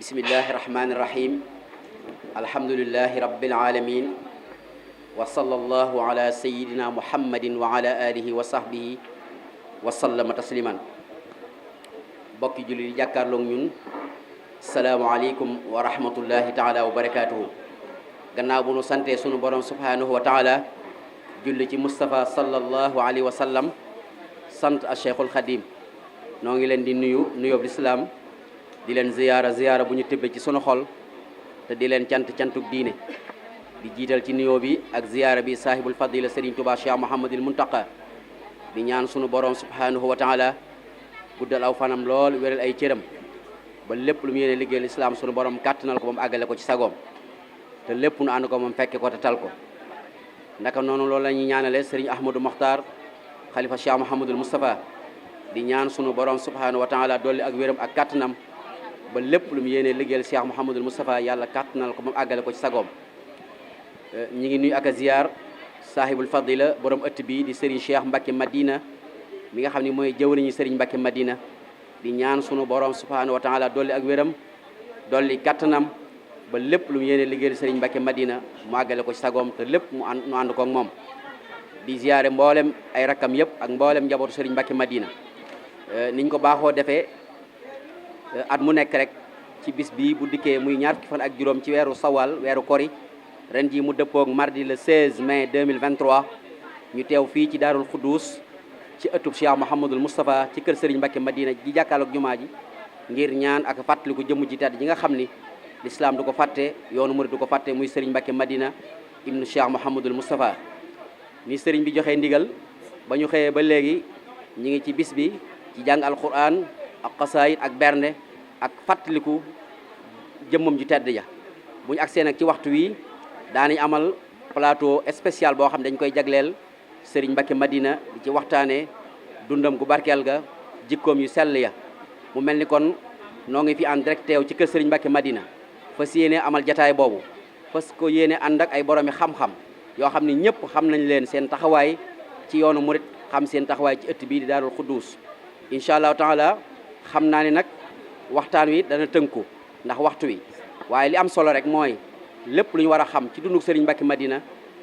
bismillahi rahmani rahim alhamdulillahi rabbil alamin wa sallallahu ala sayyidina muhammadin wa ala alihi wa sahbihi wa sallama tasliman bokki julli di jàkkaarloog ñun salaamualeykum wa rahmatullahi taala wa barakatuhu gannaaw bu nu sante sunu borom subhanahu wa taala julli ci Mustafa sallallahu alayhi wa sallam sant a cheikhul xadim noo ngi leen di nuyu nuyoob lislaam di leen ziyaara bu ñu tibbe ci sunu xol te di leen cantuk diine di jiital ci nuyoo bi ak ziyaara bi saahibul fadila Serigne Touba Cheikh Mouhamadul Muntaqa di ñaan sunu borom subhanahu wa taala guddal aw fanam lool wéral ay cëram ba lépp lu mu yéene liggéeyal islaam sunu borom kàttanal ko ba mu àggale ko ci sagoom te lépp nu ànd ko moom fekke ko te tal ko naka noonu loolu la ñuy ñaanale Serigne Ahmadou Mokhtar xalifa Cheikh Mouhamadul Moustapha di ñaan sunu borom subhanahu wa taala dolli ak wéram ak kàttanam ba lépp lu mu yéene liggéeyal Cheikh Mouhamadul Moustapha yàlla kàttanal ko moom àggale ko ci sagoom ñi ngi nuyu ak a ziyaar saahibul fadila borom ëtt bi di Serigne Cheikh Mbacke Madina mi nga xam ne mooy jëwriñu Serigne Mbacke Madina di ñaan sunu borom subhanahu wa taala dolli ak wéram dolli kàttanam ba lépp lu mu yéene liggéeyal Serigne Mbacke Madina mu àggale ko ci sagoom te lépp mu ànd ko ak moom di ziyaare mboolem ay rakkam yëpp ak mboolem njabootu Serigne Mbacke Madina niñ ko baaxoo defee at mu nekk rek ci bis bii bu dikkee muy ñaar fukki fan ak juróom ci weeru sawal weeru kori ren jii mu dëppoog mardi le 16 mai 2023 ñu teew fii ci daarul Xuddus ci ëttub Cheikh Mouhamadul Moustapha ci kër Serigne Mbacke Madina ji jàkkaarloog jumaa ji ngir ñaan ak fàttaliku jëmm ji tedd ji nga xam ni l'islam du ko fàtte yoonu murid du ko fàtte muy Serigne Mbacke Madina ibnu Cheikh Mouhamadul Moustapha ni Serigne bi joxee ndigal ba ñu xëyee ba léegi ñi ngi ci bis bi ci jàng alquran ak xasaayid ak bernde ak fàttaliku jëmmam ju tedd ja bu ñu agsee nag ci waxtu wi daanañ amal plateau spécial boo xam dañ koy jagleel Serigne Mbacke Madina di ci waxtaanee dundam gu barkeel ga jikkoom yu sell ya mu mel ni kon noo ngi fi en direct teew ci kër Serigne Mbacke Madina fas yéene amal jataay boobu fas ko yéene ànd ak ay boromi xam-xam yoo xam ni ñëpp xam nañ leen seen taxawaay ci yoonu murit xam seen taxawaay ci ëtt bii di daarul Xuddus incha allahu taala xam naa ne nag waxtaan wi dana tënku ndax waxtu wi waaye li am solo rek mooy lépp lu ñu war a xam ci dundu Serigne Mbacke Madina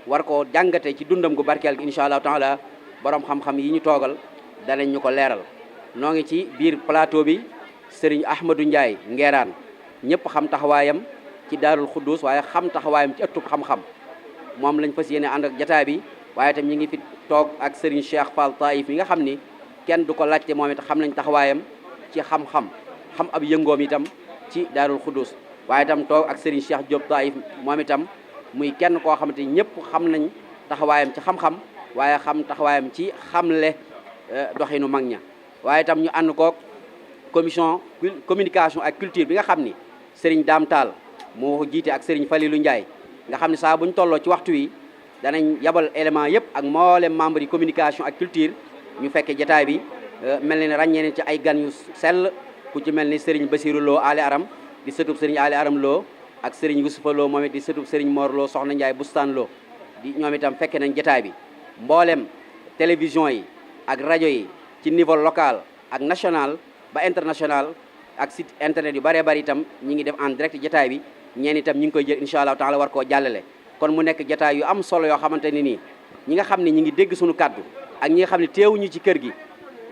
war koo jàngate ci dundam gu barkeel gi incha allahu taala borom xam-xam yi ñu toogal danañ ñu ko leeral noo ngi ci biir plateau bi Serigne Ahmadou Ndiaye Nguerane ñëpp xam taxawaayam ci daarul Xuddus waaye xam taxawaayam ci ëttub xam-xam moom lañ fas yéene ànd ak jataay bi waaye tam ñi ngi fi toog ak Serigne Cheikh Fall Taïf yi nga xam ni kenn du ko laajte moom it xam nañ taxawaayam ci xam-xam xam ab yëngoom itam ci daarul Xuddus waaye itam toog ak Serigne Cheikh Diop Taïf moom itam muy kenn koo xamante ni ñëpp xam nañ taxawaayam ci xam-xam waaye xam taxawaayam ci xamle doxinu mag ña waaye itam ñu ànd koog commission communication ak culture bi nga xam ni Serigne Dame Tall moo ko jiite ak Serigne Falilou Ndiaye nga xam ne saa bu ñu tolloo ci waxtu wi danañ yabal élément yëpp ak mboolem membre yi communication ak culture ñu fekkee jataay bi mel ni ràññee ne ci ay gan yu sell ku ci mel ni Serigne Bassirou Lo Ali Aram di sëtub Serigne Ali Aram Lo ak Serigne Youssoufa Lo moom it di sëtub Serigne Mor Lo Soxna Ndiaye Bustaan Lo di ñoom itam fekke nañ jataay bi mboolem télévision yi ak rajo yi ci niveau local ak national ba international ak site internet yu bëree bëri itam ñi ngi def en direct jataay bi ñeen itam ñi ngi koy jël incha allah taala war koo jàllale kon mu nekk jataay yu am solo yoo xamante ni nii ñi nga xam ne ñi ngi dégg suñu kàddu ak ñi nga xam ne teewuñu ci kër gi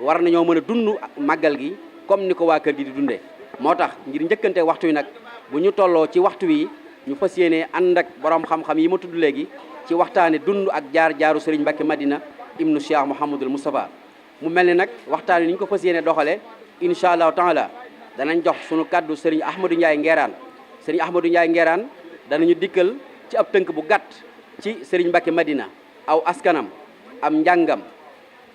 war nañoo mën a dund màggal gi comme ni ko waa kër gi di dundee moo tax ngir njëkkante waxtu wi nag bu ñu tolloo ci waxtu wi ñu fas yéene ànd ak borom xam-xam yi ma tudd léegi ci waxtaane dund ak jaar-jaaru Serigne Mbacke Madina ibnu Cheikh Mouhamadul Moustapha mu mel ni nag waxtaan wi ni ñu ko fas yéene doxale incha allahu taala danañ jox sunu kaddu Serigne Ahmadou Ndiaye Nguerane Serigne Ahmadou Ndiaye Nguerane danañu dikkal ci ab tënk bu gàtt ci Serigne Mbacke Madina aw askanam am njàngam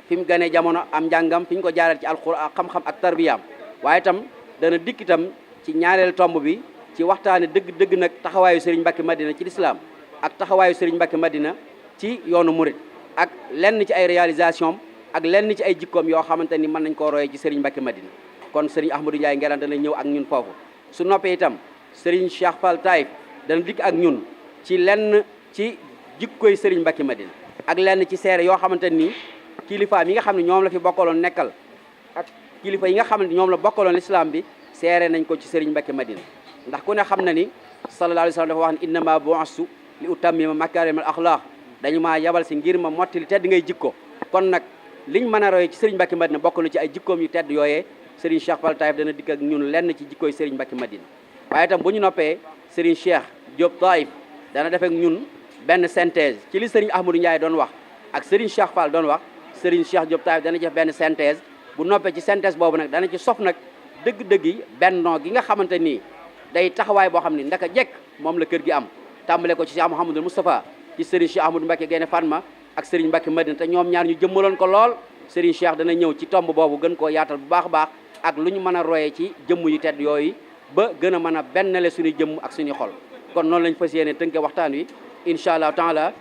fi mu ganee jamono am njàngam fi ñu ko jaaral ci alxuraan xam-xam ak tarbiyaam waaye itam dana dikk itam ci ñaareelu tomb bi ci waxtaane dëgg nag taxawaayu Serigne Mbacke Madina ci lislaam ak taxawaayu Serigne Mbacke Madina ci yoonu murit ak lenn ci ay réalisation ak lenn ci ay jikkoom yoo xamante ni mën nañ koo royee ci Serigne Mbacke Madina kon Serigne Ahmadou Ndiaye Nguerane dana ñëw ak ñun foofu su noppee itam Serigne Cheikh Fall Taïf dana dikk ak ñun ci lenn ci jikkoy Serigne Mbacke Madina ak lenn ci seere yoo xamante ni kilifa mi nga xam ne ñoom la fi bokkaloon nekkal ak kilifa yi nga xam ne ñoom la bokkaloon l'islam bi seere nañ ko ci Serigne Mbacke Madina ndax ku ne xam na ni sallallahu alayhi wa sallam dafa wax ne innama bu'astu li utammima makarimal axlaaq dañu maa yabal si ngir ma mottali tedd ngay jikko. kon nag liñ mën a roye ci Serigne Mbacké Madina bokk na ci ay jikkoom yu tedd yooyee Serigne Cheikh Fall Taïf dana dikk ak ñun lenn ci jikkooy Serigne Mbacké Madina. waaye itam bu ñu noppee Serigne Cheikh Diop Taïf dana def ak ñun benn synthèse ci li Serigne Ahmadou Ndiaye doon wax ak Serigne Cheikh Fall doon wax Serigne Cheikh Diop Taïf dana def benn synthèse. bu noppee ci synthèse boobu nag dana ci sof nag dëgg-dëgg yi bennoo gi nga xamante nii day taxawaay boo xam ni ndaka jekk moom la kër gi am tàmbale ko ci Cheikh Mouhamadou Moustapha ci Serigne Cheikh Ahmadou Mbacké Gaïndé Fatma ak Serigne Mbacké Madina te ñoom ñaar ñu jëmmaloon ko lool Serigne Cheikh dana ñëw ci tomb boobu gën koo yaatal bu baax a baax ak lu ñu mën a royee ci jëmm yu tedd yooyu ba gën a mën a bennale suñuy jëmm ak suñuy xol kon noonu lañ fas yéene tënke waxtaan wi incha allah taala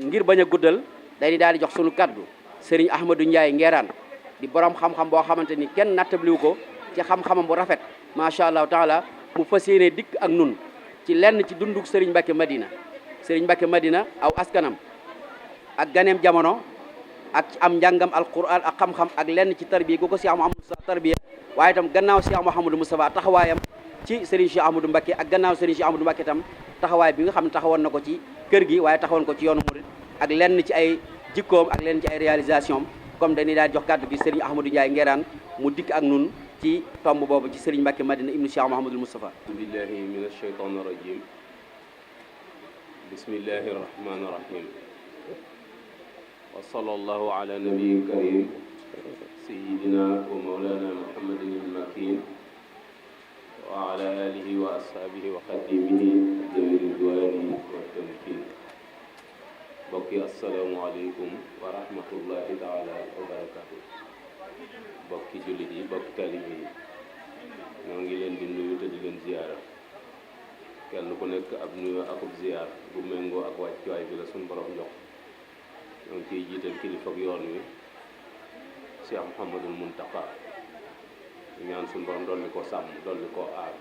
ngir bañ a guddal day di daal di jox suñu kaddu Serigne Ahmadou Ndiaye Nguerane di borom xam-xam boo xamante ni kenn nattabliwu ko ci xam-xamam bu rafet macha allah taala mu fas yéene dikk ak nun ci lenn ci dunduk Serigne Mbacké Madina Serigne Mbacké Madina aw askanam ak ganeem jamono ak am njàngam alquran ak xam-xam ak lenn ci tarbiya gu ko Cheikh Mouhamadou Moustapha tarbiya waaye itam gannaaw Cheikh Mouhamadou Moustapha taxawaayam ci Serigne Cheikh Ahmadou Mbacké ak gannaaw Serigne Cheikh Ahmadou Mbacké itam taxawaay bi nga xam ne taxawoon na ko ci kër gi waaye taxawoon ko ci yoonu murid ak lenn ci ay jikkoom ak lenn ci ay réalisation comme dañuy daal jox kàddu gi Serigne Ahmadou Ndiaye Nguerane mu dikk ak nun ci tomb boobu ci Serigne Mbacké Madina ibnu Cheikh Mouhamadul Moustapha. billahi min ashaytan rajim bismillahi rahmani rahim wa sallallahu ala nabiyyin karim sayyidina wa mawlana muhammadin al-makin wa ala alihi wa ashabihi wa xadimihi dawi ridwani wa tamkin. bokki assalaamu aleykum wa rahmatullahi taala wa barakatuh. bokki jullit yi bokki taalibe yi ñoo ngi leen di nuyu te di leen ziyaara kenn ku nekk ab nuyu akub ziyaar bu méngoo ak wàccuwaay bi la suñu borom jox. ñoo ngi ciy jiital kilifa ak yoon wi Cheikh Mouhamadul Mountakha ñaan suñu borom dolli ko sàmm dolli ko aar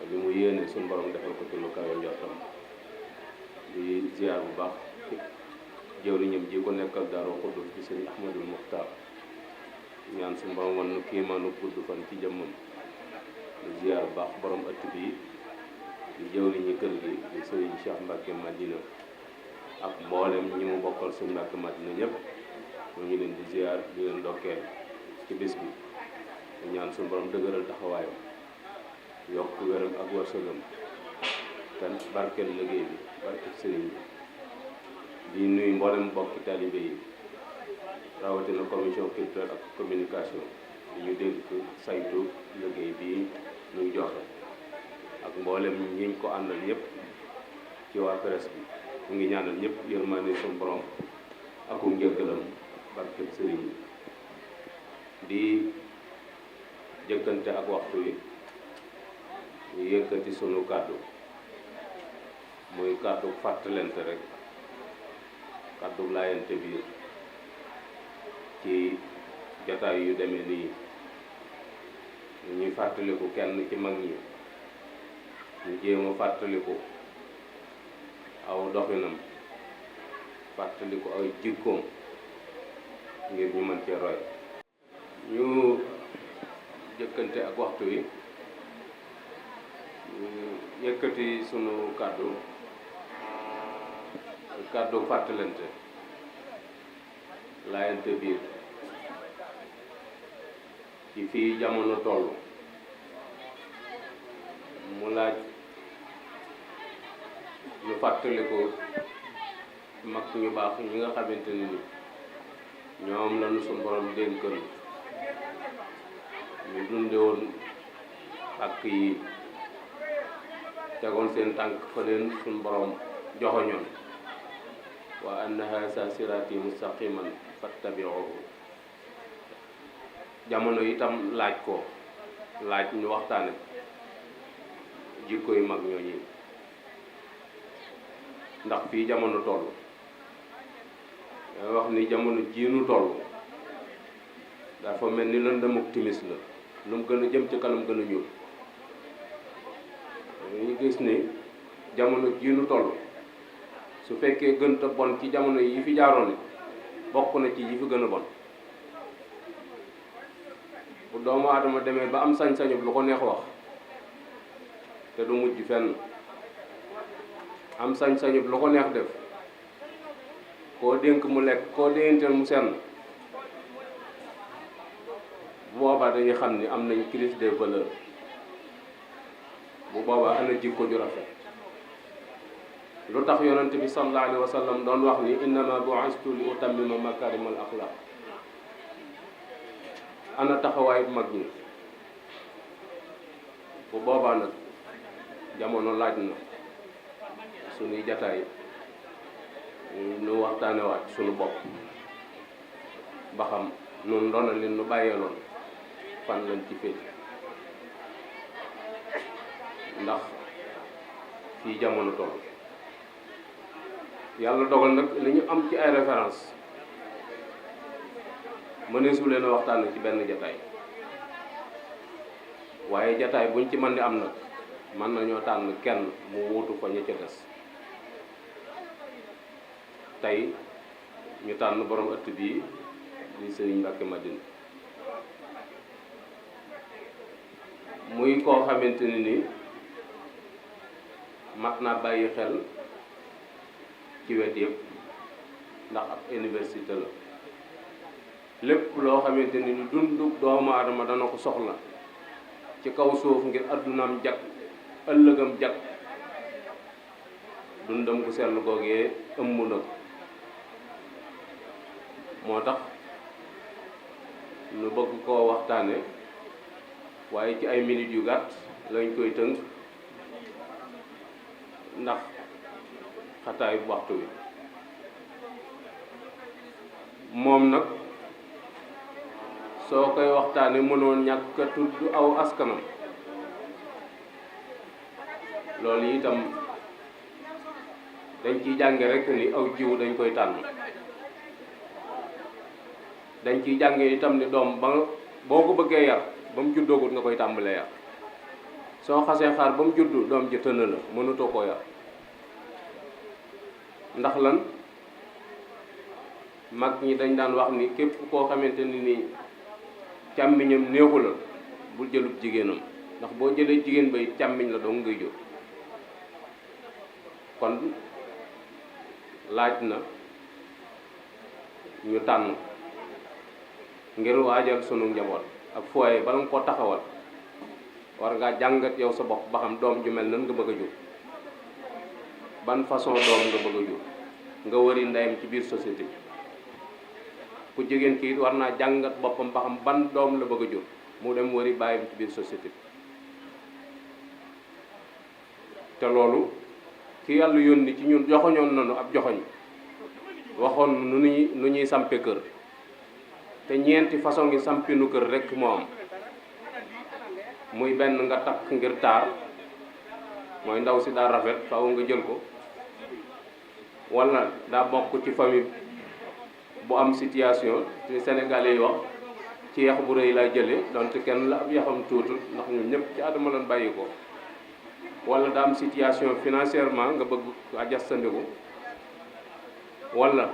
li mu yéene suñu borom defal ko ci lu kawe njortam. di ziyaar bu baax jëwriñam ji ko nekkal Daaru Xuddus ci sëriñ Ahmadul Muxtaar ñaan suñu borom wan nu kiimaanu gudd fan ci jëmmam. di ziyaar bu baax borom ëtt bi di jëwriñi kër gi di sëriñ Cheikh Mbacké Madina ak mboolem ñi mu bokkal sëriñ Mbacké Madina ñëpp ñu ngi leen di ziyaar di leen ndokkeel ci bis bi di ñaan suñu borom dëgëral taxawaayam yokk wéram ak wërsëgam te barkeel liggéey bi barkeel sëriñ bi. di nuyu mboolem bokki talibé yi rawatina commission culturelle ak communication di ñu dénk saytu liggéey bi ñuy joxe ak mboolem ñiñ ko àndal yëpp ci waa presse bi. ñu ngi ñaanal ñëpp yërmande suñu borom akum njëggalam barkeb sëriñ bi. di jëkkante ak waxtu wi ñu yëkkati sunu kàddu muy kàddu fàttalente rek kàddu laayante biir ci jataay yu demee nii ñuy fàttaliku kenn ci mag ñi ñu jéem a fàttaliku aw doxinam fàttaliku ay jikkoom ngir ñu mën cee roy. ñu jëkkante ak waxtu wi yëkkati sunu kàddu fàttalante laayante biir ci fii jamono toll mu laaj ñu fàttaliku mag ñu baax ñi nga xamante ni ñoom lañu suñu borom dénkoon ñu dunde woon ak yi tegoon seen tànk fa leen suñu borom joxoñoon wa anna haza sirati mustaqiman fattabi'uhu. jamono itam laaj ñu waxtaane jikko yu mag ñooñi ndax fii jamono toll wax ni jamono jiinu toll dafa mel ni lëndëmuk timis la lu mu gën a jëm ci kanam gën a ñuul. ñu gis ni jamono jiinu toll su fekkee gën a bon ci jamono yi fi jaaroon bokk na ci yi fi gën a bon. bu doomu aadama demee ba am sañ-sañu lu ko neex wax te du mujj fenn, am sañ-sañu lu ko neex def, koo dénk mu lekk, koo dénteel mu senn. Bu boobaa dañuy xam ni am nañ crise des valeurs. bu boobaa ana jikko ju rafet. lu tax yonent bi sallallahu alayhi wa sallam doon wax ni innama bu'istu li utammima makarimal axlaq. ana taxawaayu mag ñi. bu boobaa nag jamono laaj na suñuy jataay nu waxtaanewaat suñu bopp ba xam noonu doona leen nu bàyyeeloon fan lañ ci féet, ndax fii jamono toll yàlla dogal nag li ñu am ci ay référence mëneesu leen a waxtaan ci benn jataay, waaye jataay buñ ci mën di am nag mën nañoo tànn kenn mu wuutu ko ña ca des. tey ñu tànn borom ëtt bii di Sëriñ Mbàkke Madina, muy koo xamante ni nii mat naa bàyyi xel ci wet yëpp, ndax ab université la. lépp loo xamante ni dundu doomu aadama dana ko soxla ci kaw suuf ngir addunaam jag ëllëgam jag, dundam gu sell googee ëmb na ko. moo tax nu bëgg koo waxtaane, waaye ci ay minutes yu gàtt lañ koy tënk ndax xataayu waxtu wi. moom nag soo koy waxtaane mënoon ñàkk a tudd aw askanam. loolu itam dañ ciy jànge rek ni aw jiw dañ koy tànn. dañ ciy jànge itam ni doom ba boo ko bëggee yar ba mu juddoogut nga koy tàmbalee yar. soo xasee xaar ba mu juddu doom ji tënn la mënutoo koo yar. ndax lan mag ñi dañ daan wax ni képp koo xamante ni nii càmmiñam néexu la bul jëlub jigéenam, ndax boo jëlee jigéen bay càmmiñ la dong ngay jur. kon laaj na ñu tànn ngir waajal sunu njaboot ak fooye bala nga ko taxawal war ngaa jàngat yow sa bopp ba xam doom ju mel nan nga bëgg a jur, ban façon doom nga bëgg a jur, nga wëri ndeyam ci biir société bi. ku jigéen kii war naa jàngat boppam ba xam ban doom la bëgg a jur, mu dem wëri bàyyam ci biir société bi. te loolu ki yàlla yónni ci ñun joxoñoon nañu ab joxoñ, waxoon nu ñuy sampe kër, te ñeenti façon ngi sampinu kër rekk moo am. muy benn nga takk ngir taar, mooy ndaw si daa rafet faaw nga jël ko, walla daa bokk ci famille bu am situation te Sénégalais yi wax ci yax bu rëy laa jëlee donte kenn la ab yaxam tuutul ndax ñun ñëpp ci Adama lañ bàyyi ko, walla daa am situation financièrement nga bëgg ajastandiku, walla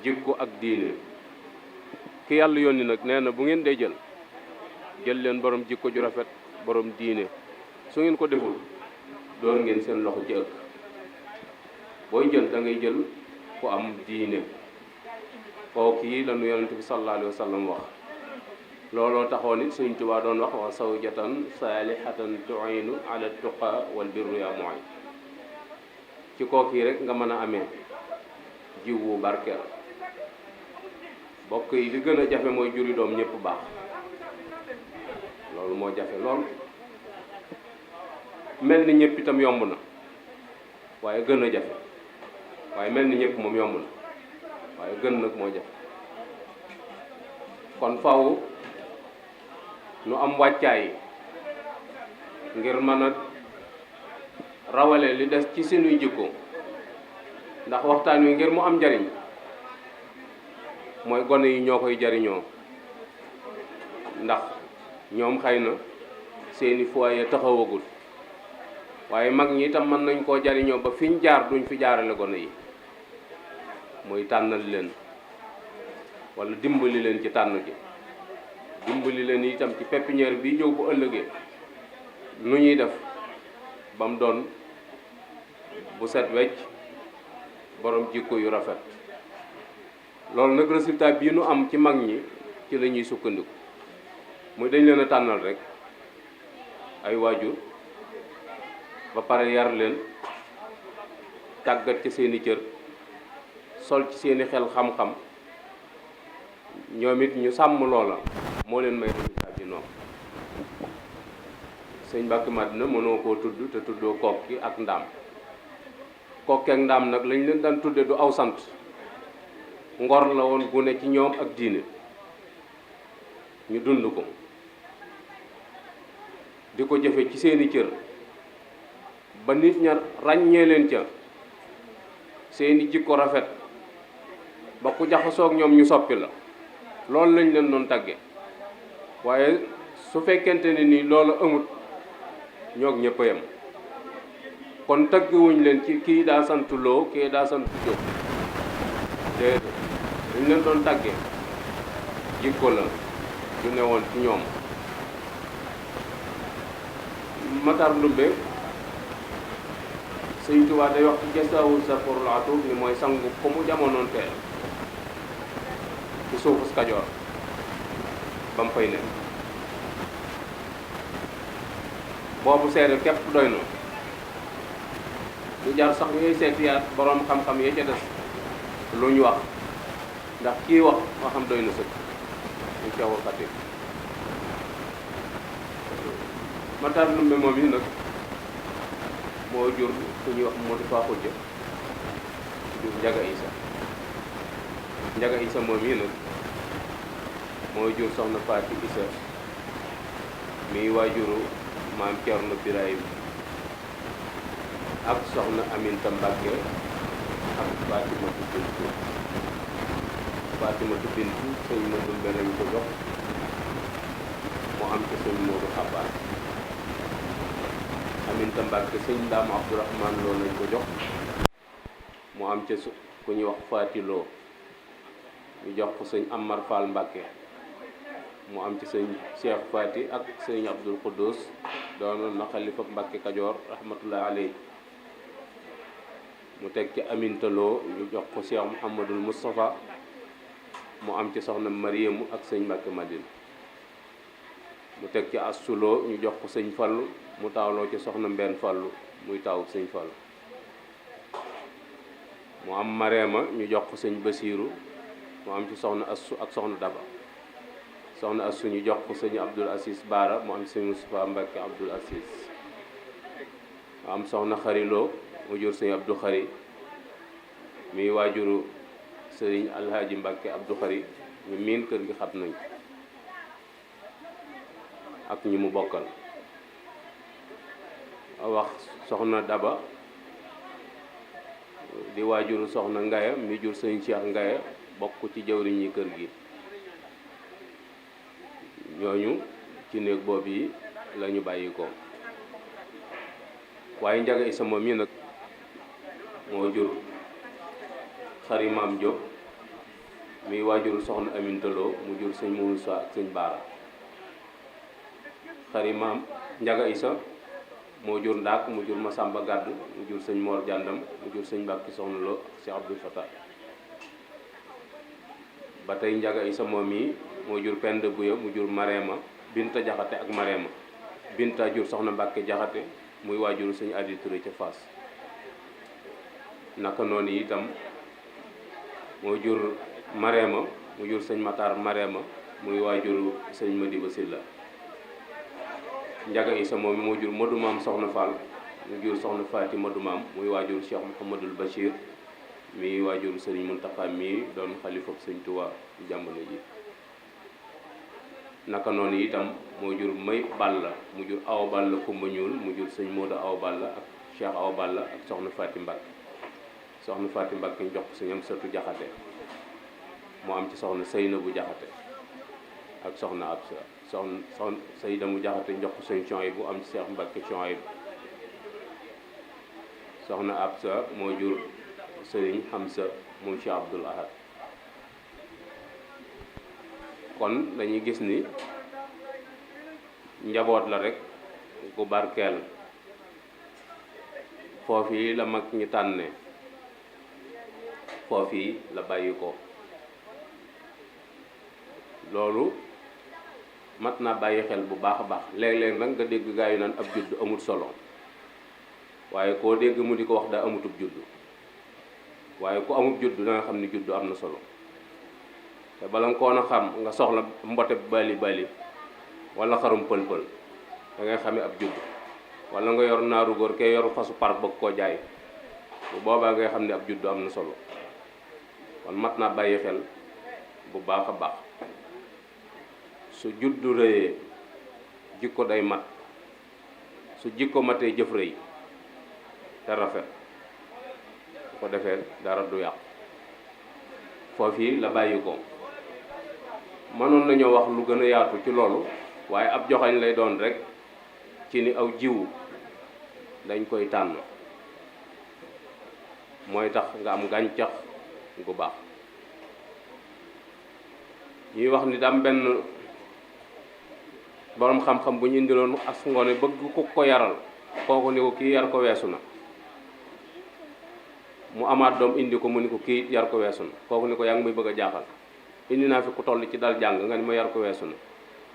jikko ak diine. ki yàlla yónni nag nee na bu ngeen dee jël leen borom jikko ju rafet, borom diine. su ngeen ko deful door ngeen seen loxo ci ëkk. booy jël da ngay jël ku am diine. kooku yi la nu yonent bi sallallahu alayhi wa sallam wax. looloo taxoon it Sëriñ Tuubaa doon wax wa zawjatan saalihatan tu'inu ala tuqa wal birru ya mu'in. ci kooku yi rek nga mën a amee jiw wu barkeel. bokk yi li gën a jafe mooy juri doom ñëpp baax, loolu moo jafe lool. mel ni ñëpp itam yomb na waaye gën a jafe, waaye mel ni ñëpp moom yomb na waaye gën nag moo jafe. kon faw nu am wàccaay ngir mën a rawale li des ci sunuy jikko, ndax waxtaan wi ngir mu am njariñ mooy gone yi ñoo koy jariñoo. ndax ñoom xëy na seeni foyer taxawagul, waaye mag ñi itam mën nañ koo jariñoo ba fiñ jaar duñ fi jaarale gone yi, muy tànnal leen walla dimbali leen ci tànn gi, dimbali leen itam ci pépinière bi ñëw bu ëllëgee nu ñuy def ba mu doon bu set wecc borom jikko yu rafet. loolu nag résultat bii nu am ci mag ñi ci la ñuy sukkandiku muy dañ leen a tànnal rek ay waajur ba pare yar leen tàggat ci seeni cër sol ci seeni xel xam-xam ñoom it ñu sàmm loola moo leen may résultat bi noonu. sëñ Mbàkke Madina mënoo koo tudd te tuddoo Kokki ak Ndaam. Kokki ak Ndaam nag lañ leen daan tudde du aw sant, ngor la woon gu ne ci ñoom ak diine ñu dund ko di ko jëfe ci seeni cër ba nit ña ràññee leen ca seeni jikko rafet ba ku jaxasoog ñoom ñu soppi la. loolu lañ leen doon tàgge. waaye su fekkente ne ni loolu amut ñoog ñëpp a yem. kon tagguwuñ leen ci kii daa sant Lo kii daa sant Jóob déedéet dañ leen doon tàgge jikko la ju ne woon ci ñoom. Matar Ndumbe Sëñ Tuubaa day wax ci Jasaawul Safarul Atuuf ni mooy sangu ko mu jamonoon teel ci suufus Kajoor ba mu fay ne boobu seede képp doy na lu jar sax ñuy seetiyaat boroom xam-xam yee ca des lu ñu wax ndax kii wax waxam doy na sëkk ñu Seexul Xadiim. Matar Ndumbe moom yi nag moo jur ku ñuy wax Modou Fa Xujja jur Njaga Isa. Njaga Isa moom yi nag moo jur soxna Faati Isa miy waajuru maam Cerno Birahim ak soxna Aminta Mbàkke ak Faatimatu Bintu. Faatimatu Bintu sëñ Modou Mbé lañ ko jox mu am ci sëñ Modou Xabaar. Aminta Mbàkke sëñ Ndaam Abdourahman Lo lañ ko jox mu am ca ku ñuy wax Faati Lo ñu jox ko sëñ Amar Fall Mbàkke mu am ci sëñ Cheikh Faati ak sëñ Abdul Quddus doonoon na xalifa Mbàkke Kajoor rahmatullahi alayhi. mu teg ci Aminta Lo ñu jox ko Cheikh Mouhamadul Moustapha mu am ci soxna Mariamu ak sëñ Mbàkke Madina. mu teg ci Astou Lo ñu jox ko sëñ Fallu mu taawloo ci soxna Mbenn Fallu muy taawu sëñ Fallu. mu am Mareema ñu jox ko sëñ Basiiru mu am ci soxna Astou ak soxna Daba. soxna Astou ñu jox ko sëñ Abdul Asis Baara mu am ci sëñ Moustapha Mbàkke Abdul Asis. mu am soxna Xari Lo mu jur sëñ Abdou Xari muy waajuru sëriñ Alhaaji Mbàkke Abdou Xari ñu miin kër gi xam nañ ak ñi mu bokkal. wax soxna Daba di waajuru soxna Ngaya mi jur sëñ Cheikh Ngaya bokk ci jawriñ yi kër gi. ñooñu ci néeg boobu yi la ñu bàyyi ko. waaye Njaga Isa moom yi nag moo jur Xari Maam Jóob mi waajuru soxna Aminta Lo mu jur sëñ Muusa ak sëñ Baara. Xari Maam Njaga Isa moo jur Ndaak mu jur Masamba Gàdd mu jur sëñ Mor Jàndam mu jur sëñ Mbàkke Soxna Lo ak Cheikh Abdul Fatah. ba tey Njaga Isa moom yi moo jur Pend Buya mu jur Mareema Binta Jaxate ak Mareema. Binta jur soxna Mbàkke Jaxate muy waajuru sëñ Adi Touré ca Faas. naka noonu itam moo jur Mareema mu jur sëñ Matar Mareema muy waajuru sëñ Madiba Silla. Njaga Isa moom moo jur Madu Maam Soxna Fall mu jur soxna Faati Madu Maam muy waajuru Cheikh Mouhamadul Bachir mi waajuru sëñ Muntaxa mi doon xalifa sëñ Tuubaa ci jamono ji. naka noonu itam moo jur May Balla mu jur Awa Balla Kumba Ñuul mu jur sëñ Moodu Awa Balla ak Cheikh Awa Balla ak soxna Faati Mbàkke. soxna Faati Mbàkke ñu jox ko sëñ Amsatu Jaxate mu am ci soxna Seynabu Jaxate ak soxna Absa soxna Seynabu Jaxate ñu jox ko sëñ Suhaybu am ci Cheikh Mbàkke Suhaybu. soxna Absa moo jur sëriñ Hamsa moom Cheikh Abdul Ahad. kon dañuy gis ni njaboot la rek gu barkeel foofii la mag ñi tànne foofii la bàyyi ko loolu mat naa bàyyi xel bu baax a baax léeg-léeg nag nga dégg gaa yu naan ab judd amul solo waaye koo dégg mu di ko wax daa amutub judd waaye ku amub judd da nga xam ni judd am na solo te bala nga koon a xam nga soxla mbote bali bali wala xarum pël-pël da ngay xamee ab judd wala nga yor naaru góor kee yor fasu park bëgg koo jaay bu boobaa ngay xam ne ab judd am na solo kon mat naa bàyyi xel bu baax a baax su juddu rëyee jikko day mat su jikko matee jëf rëy te rafet su ko defee dara du yàqu foofii la bàyyi ko mënoon nañoo wax lu gën a yaatu ci loolu waaye ab joxañ lay doon rek ci ni aw jiwu dañ koy tànn mooy tax nga am gàncax gu baax ñuy wax ni dam benn boroom xam-xam bu ñu indiloon as ngoone bëgg ko yaral kooku ni ko kii yar ko weesu na mu amaat doom indi ko mu ni ko kii yar ko weesu na kooku ni ko yaa ngi may bëgg a jaaxal indi naa fi ku toll ci dal jàng nga ni ma yar ko weesu na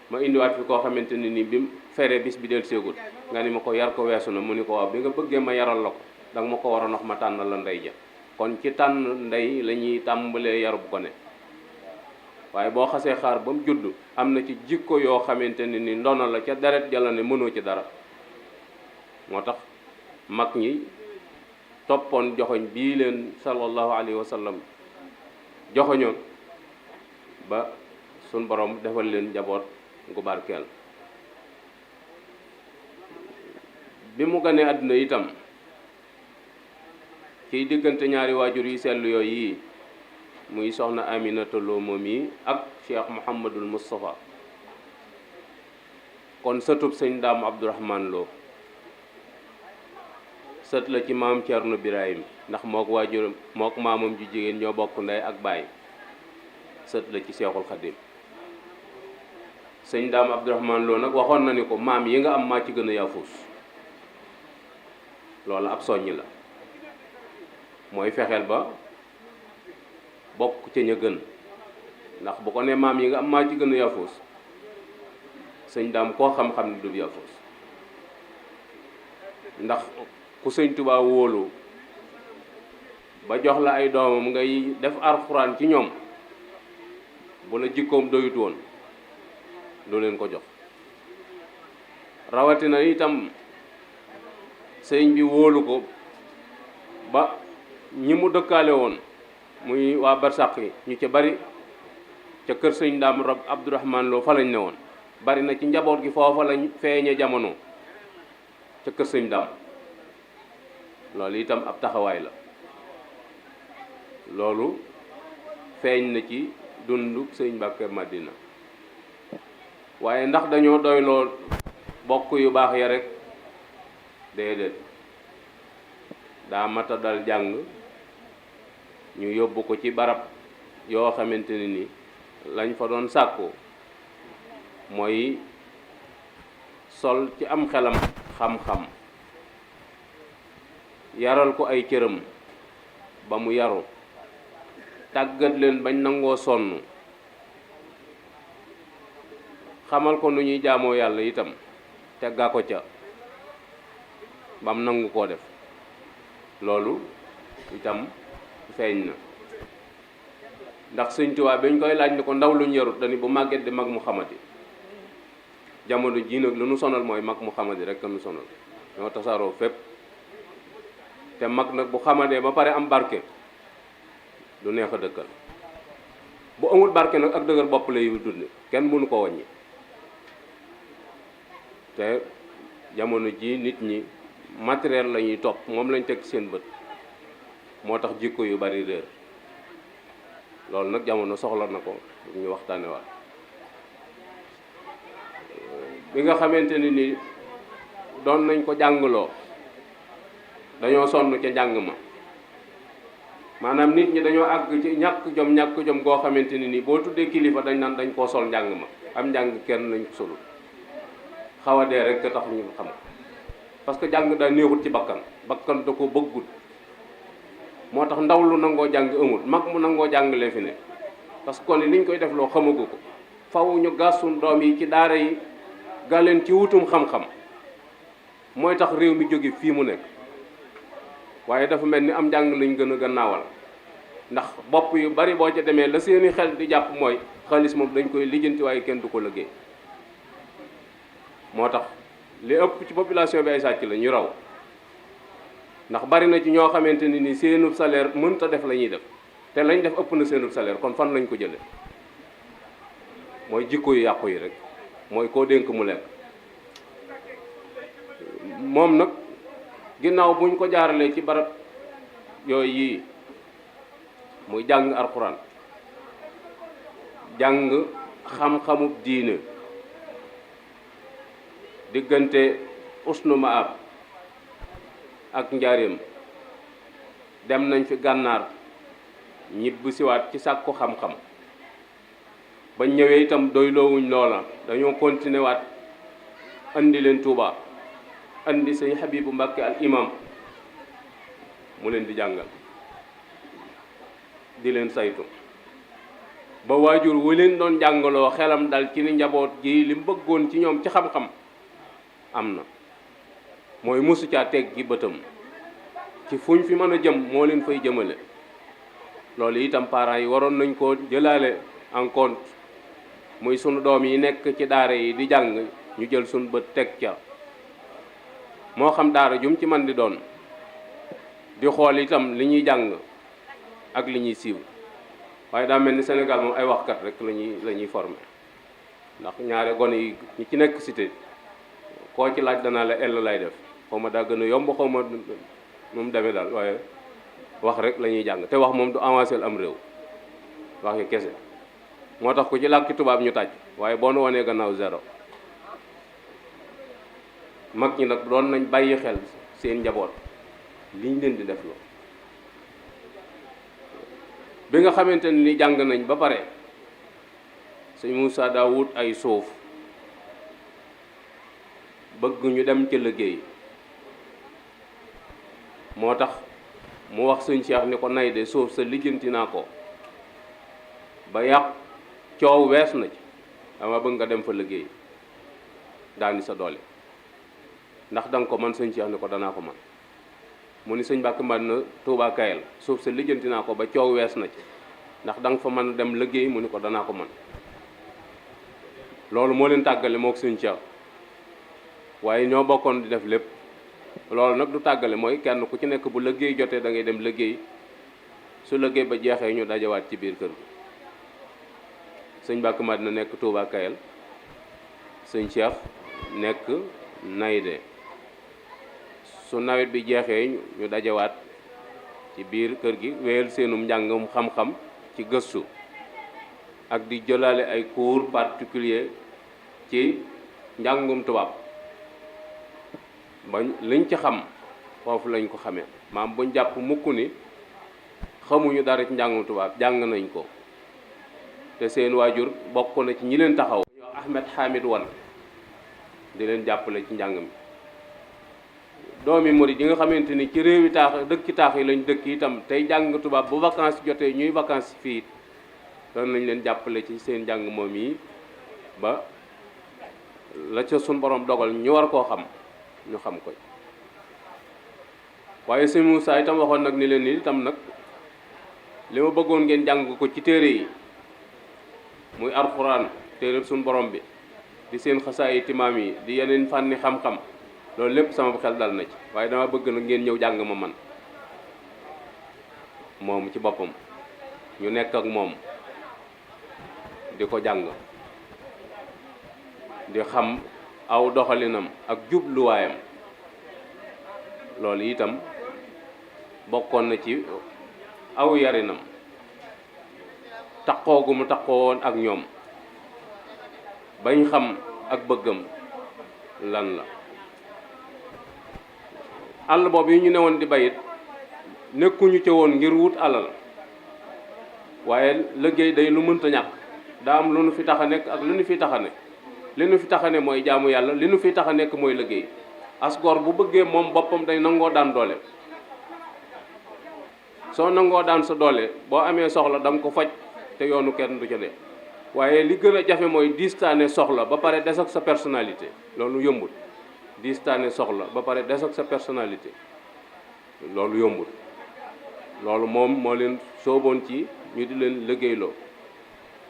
ma indiwaat fi koo xamante ni bi mu feree bis bi del séegul nga ni ma ko yar ko weesu na mu ni ko waaw bi nga bëggee ma yaral la ko danga ma ko war a nox ma tànnal la ndey ja kon ci tànn ndey la ñuy tàmbalee yarub gone waaye boo xasee xaar ba mu judd am na ci jikko yoo xamante ni ndono la ca deret jala ne mënoo ci dara moo tax mag ñi toppoon joxoñ bii leen sallallahu alayhi wa sallam joxoñoon ba sun borom defal leen njaboot gu barkeel bi mu ganee àdduna itam ciy diggante ñaari waajur yi sellu yooyu yi muy soxna Aminata Lo moom yi ak Cheikh Mouhamadul Moustapha kon sëtub sëñ Daam Abdourahman Lo sët la ci maam Thierno Birahim ndax mook waajur mook maamam ju jigéen ñoo bokk ndey ak baay sët la ci Seexul Xadim sëñ Daam Abdourahman Lo nag waxoon na ni ko maam yi nga am maa ci gën a yaafus loolu ab soññ la mooy fexeel ba bokk ca ña gën ndax bu ko ne maam yi nga am maa ci gën a yaafus sëñ Daam koo xam-xam ni du yaafus ndax ku sëñ Tuubaa wóolu ba jox la ay doomam ngay def alxuraan ci ñoom bu la jikkoom doyut woon doo leen ko jox rawatina itam sëñ bi wóolu ko ba ñi mu dëkkaale woon muy waa barsàq yi ñu ca bari ca kër sëñ Daam Abdourahman Lo fa lañ ne woon bari na ci njaboot gi foofa lañ feeñe jamono ca kër sëñ Daam loolu itam ab taxawaay la loolu feeñ na ci dundu sëñ Mbàkke Madina waaye ndax dañoo doyloo bokk yu baax ya rek déedéet daa mata dal jàng ñu yóbbu ko ci barab yoo xamante ni lañ fa doon sàkku mooy sol ci am xelam xam-xam yaral ko ay cëram ba mu yaru tàggat leen bañ nangoo sonn xamal ko nu ñuy jaamoo yàlla itam teggaa ko ca bam nangu koo def loolu itam feeñ na ndax sëñ Tuubaa bañ koy laaj ni ko ndaw luñ yarut dani bu màgget di mag mu xamadi jamono jii nag lu nu sonal mooy mag mu xamadi rek nu sonal ñoo tasaaroo fépp te mag nag bu xamadee ba pare am barke du neex a dëkkal bu amul barke nag ak dëgër bopp lay dunde kenn mënu ko wàññi te jamono ji nit ñi matériel la ñuy topp moom lañ teg seen bët moo tax jikko yu bari réer loolu nag jamono soxla na ko ñu waxtaane waat bi nga xamante ni doon nañ ko jàngloo dañoo sonn ca njàng ma maanaam nit ñi dañoo àgg ci ñàkk jom goo xamante ni boo tuddee kilifa dañ naan dañ koo sol njàng ma am njàng kenn lañ ko solul xaw a dee rek te tax ñu xam parce que jàng daa néexut ci bakkan da ko bëggut moo tax ndaw lu nangoo jàng amul mag mu nangoo jàngalee fi ne parce que kon liñ koy def loo xamagu ko faw ñu gas suñ doom yi ci daara yi galeen ci wutum xam-xam mooy tax réew mi jóge fii mu nekk waaye dafa mel ni am njàng lañ gën a gannaawal ndax bopp yu bari boo ca demee la seeni xel di jàpp mooy xaalis moom dañ koy lijjanti waaye kenn du ko liggéey moo tax li ëpp ci population bi ay sàcc la ñu raw ndax bari na ci ñoo xamante ni seenub salaire mënta def la ñuy def te lañ def ëpp na seenub salaire kon fan lañ ko jële mooy jikko yu yàqu yi rek mooy koo dénk mu lekk moom nag ginnaaw buñ ko jaaralee ci barab yooyu yii muy jàng alxuraan jàng xam-xamub diine diggante usnu maab ak njaareem dem nañ fi gànnaar ñibbi siwaat ci sàkku xam-xam ba ñëwee itam doyloowuñ loola dañoo continué waat andi leen Tuuba andi sëñ Habibu Mbàkke al imam mu leen di jàngal di leen saytu ba waajur wu leen doon jàngaloo xelam dal ci ni njaboot gi li mu bëggoon ci ñoom ci xam-xam am na mooy mosu caa teg gi bëtam ci fuñ fi mën a jëm moo leen fay jëmale loolu itam parents yi waroon nañ koo jëlaale en compte muy sunu doom yi nekk ci daara yi di jàng ñu jël sunu bët teg ca moo xam daara jum ci man di doon di xool itam li ñuy jàng ak li ñuy siiw waaye daa mel ni Sénégal moom ay waxkat rek la ñuy formé ndax ñaare gone yi ñi ci nekk cité koo ci laaj danaa la ell lay def xaw ma daa gën a yomb xaw ma nu mu demee daal waaye wax rek la ñuy jàng te wax moom du avancé am réew wax yi kese moo tax ku ci làkki tubaab ñu tàj waaye boo nu wanee gannaaw zéro mag ñi nag doon nañ bàyyi xel seen njaboot liñ leen di def loo bi nga xamante ni jàng nañ ba pare sëñ Moussa daa wut ay suuf bëgg ñu dem ca liggéey moo tax mu wax sëñ Cheikh ni ko nay de suuf sa lijjanti naa ko ba yàq coow wees na ci dama bëgg nga dem fa liggéey daani sa doole ndax danga ko man sëñ Cheikh ni ko danaa ko man mu ni sëñ Mbàkke Madina Tuubaa Kayel suuf sa lijjanti naa ko ba coow wees na ci ndax danga fa mën a dem liggéey mu ni ko danaa ko man loolu moo leen tàggale moo ko sëñ Cheikh waaye ñoo bokkoon di def lépp loolu nag du tàggale mooy kenn ku ci nekk bu liggéey jotee da ngay dem liggéey su liggéey ba jeexee ñu dajawaat ci biir kër gi sëñ Mbàkke Madina nekk Tuubaa Kayel sëñ Cheikh nekk Nayde su nawet bi jeexee ñu dajawaat ci biir kër gi wéyal seenum njàngum xam-xam ci gëstu ak di jëlaale ay cours particulier ci njàngum tubaab ba liñ ci xam foofu lañ ko xamee maam buñ jàpp mukk ni xamuñu dara ci njàngum tubaab jàng nañ ko te seen waajur bokk na ci ñi leen taxaw ñoo Ahmed Hamid Wan di leen jàppale ci njàng mi doomi murid yi nga xamante ni ci réewi taax dëkki taax yi lañ dëkk itam tey jàng tubaab bu vacances jotee ñuy vacances fii doon nañ leen jàppale ci seen njàng moom yi ba la ca sun borom dogal ñu war koo xam ñu xam ko waaye sëñ Moussa itam waxoon nag ni leen ni itam nag li ma bëggoon ngeen jàng ko ci téere yi muy alxuraan téere suñ borom bi di seen xasaay timaam yi di yeneen fànni xam-xam loolu lépp sama xel dal na ci waaye dama bëgg nag ngeen ñëw jàng ma man moom ci boppam ñu nekk ak moom di ko jàng di xam aw doxalinam ak jubluwaayam loolu itam bokkoon na ci aw yarinam taqoo gu mu taqoo woon ak ñoom bañ xam ak bëggam lan la àll boobu yi ñu newoon di bayit nekkuñu ca woon ngir wut alal waaye liggéey day lu mënta ñàkk daa am lu nu fi tax a nekk ak lu nu fi tax a nekk li nu fi tax a ne mooy jaamu yàlla, li nu fi tax a nekk mooy liggéey. as gor bu bëggee moom boppam day nangoo daan doole. soo nangoo daan sa doole boo amee soxla da nga ko faj te yoonu kenn du ca ne. waaye li gën a jafe mooy distaane soxla ba pare des ak sa personnalité. loolu yombul. distaane soxla ba pare des ak sa personnalité loolu yombul. loolu moom moo leen sooboon ci ñu di leen liggéeyloo.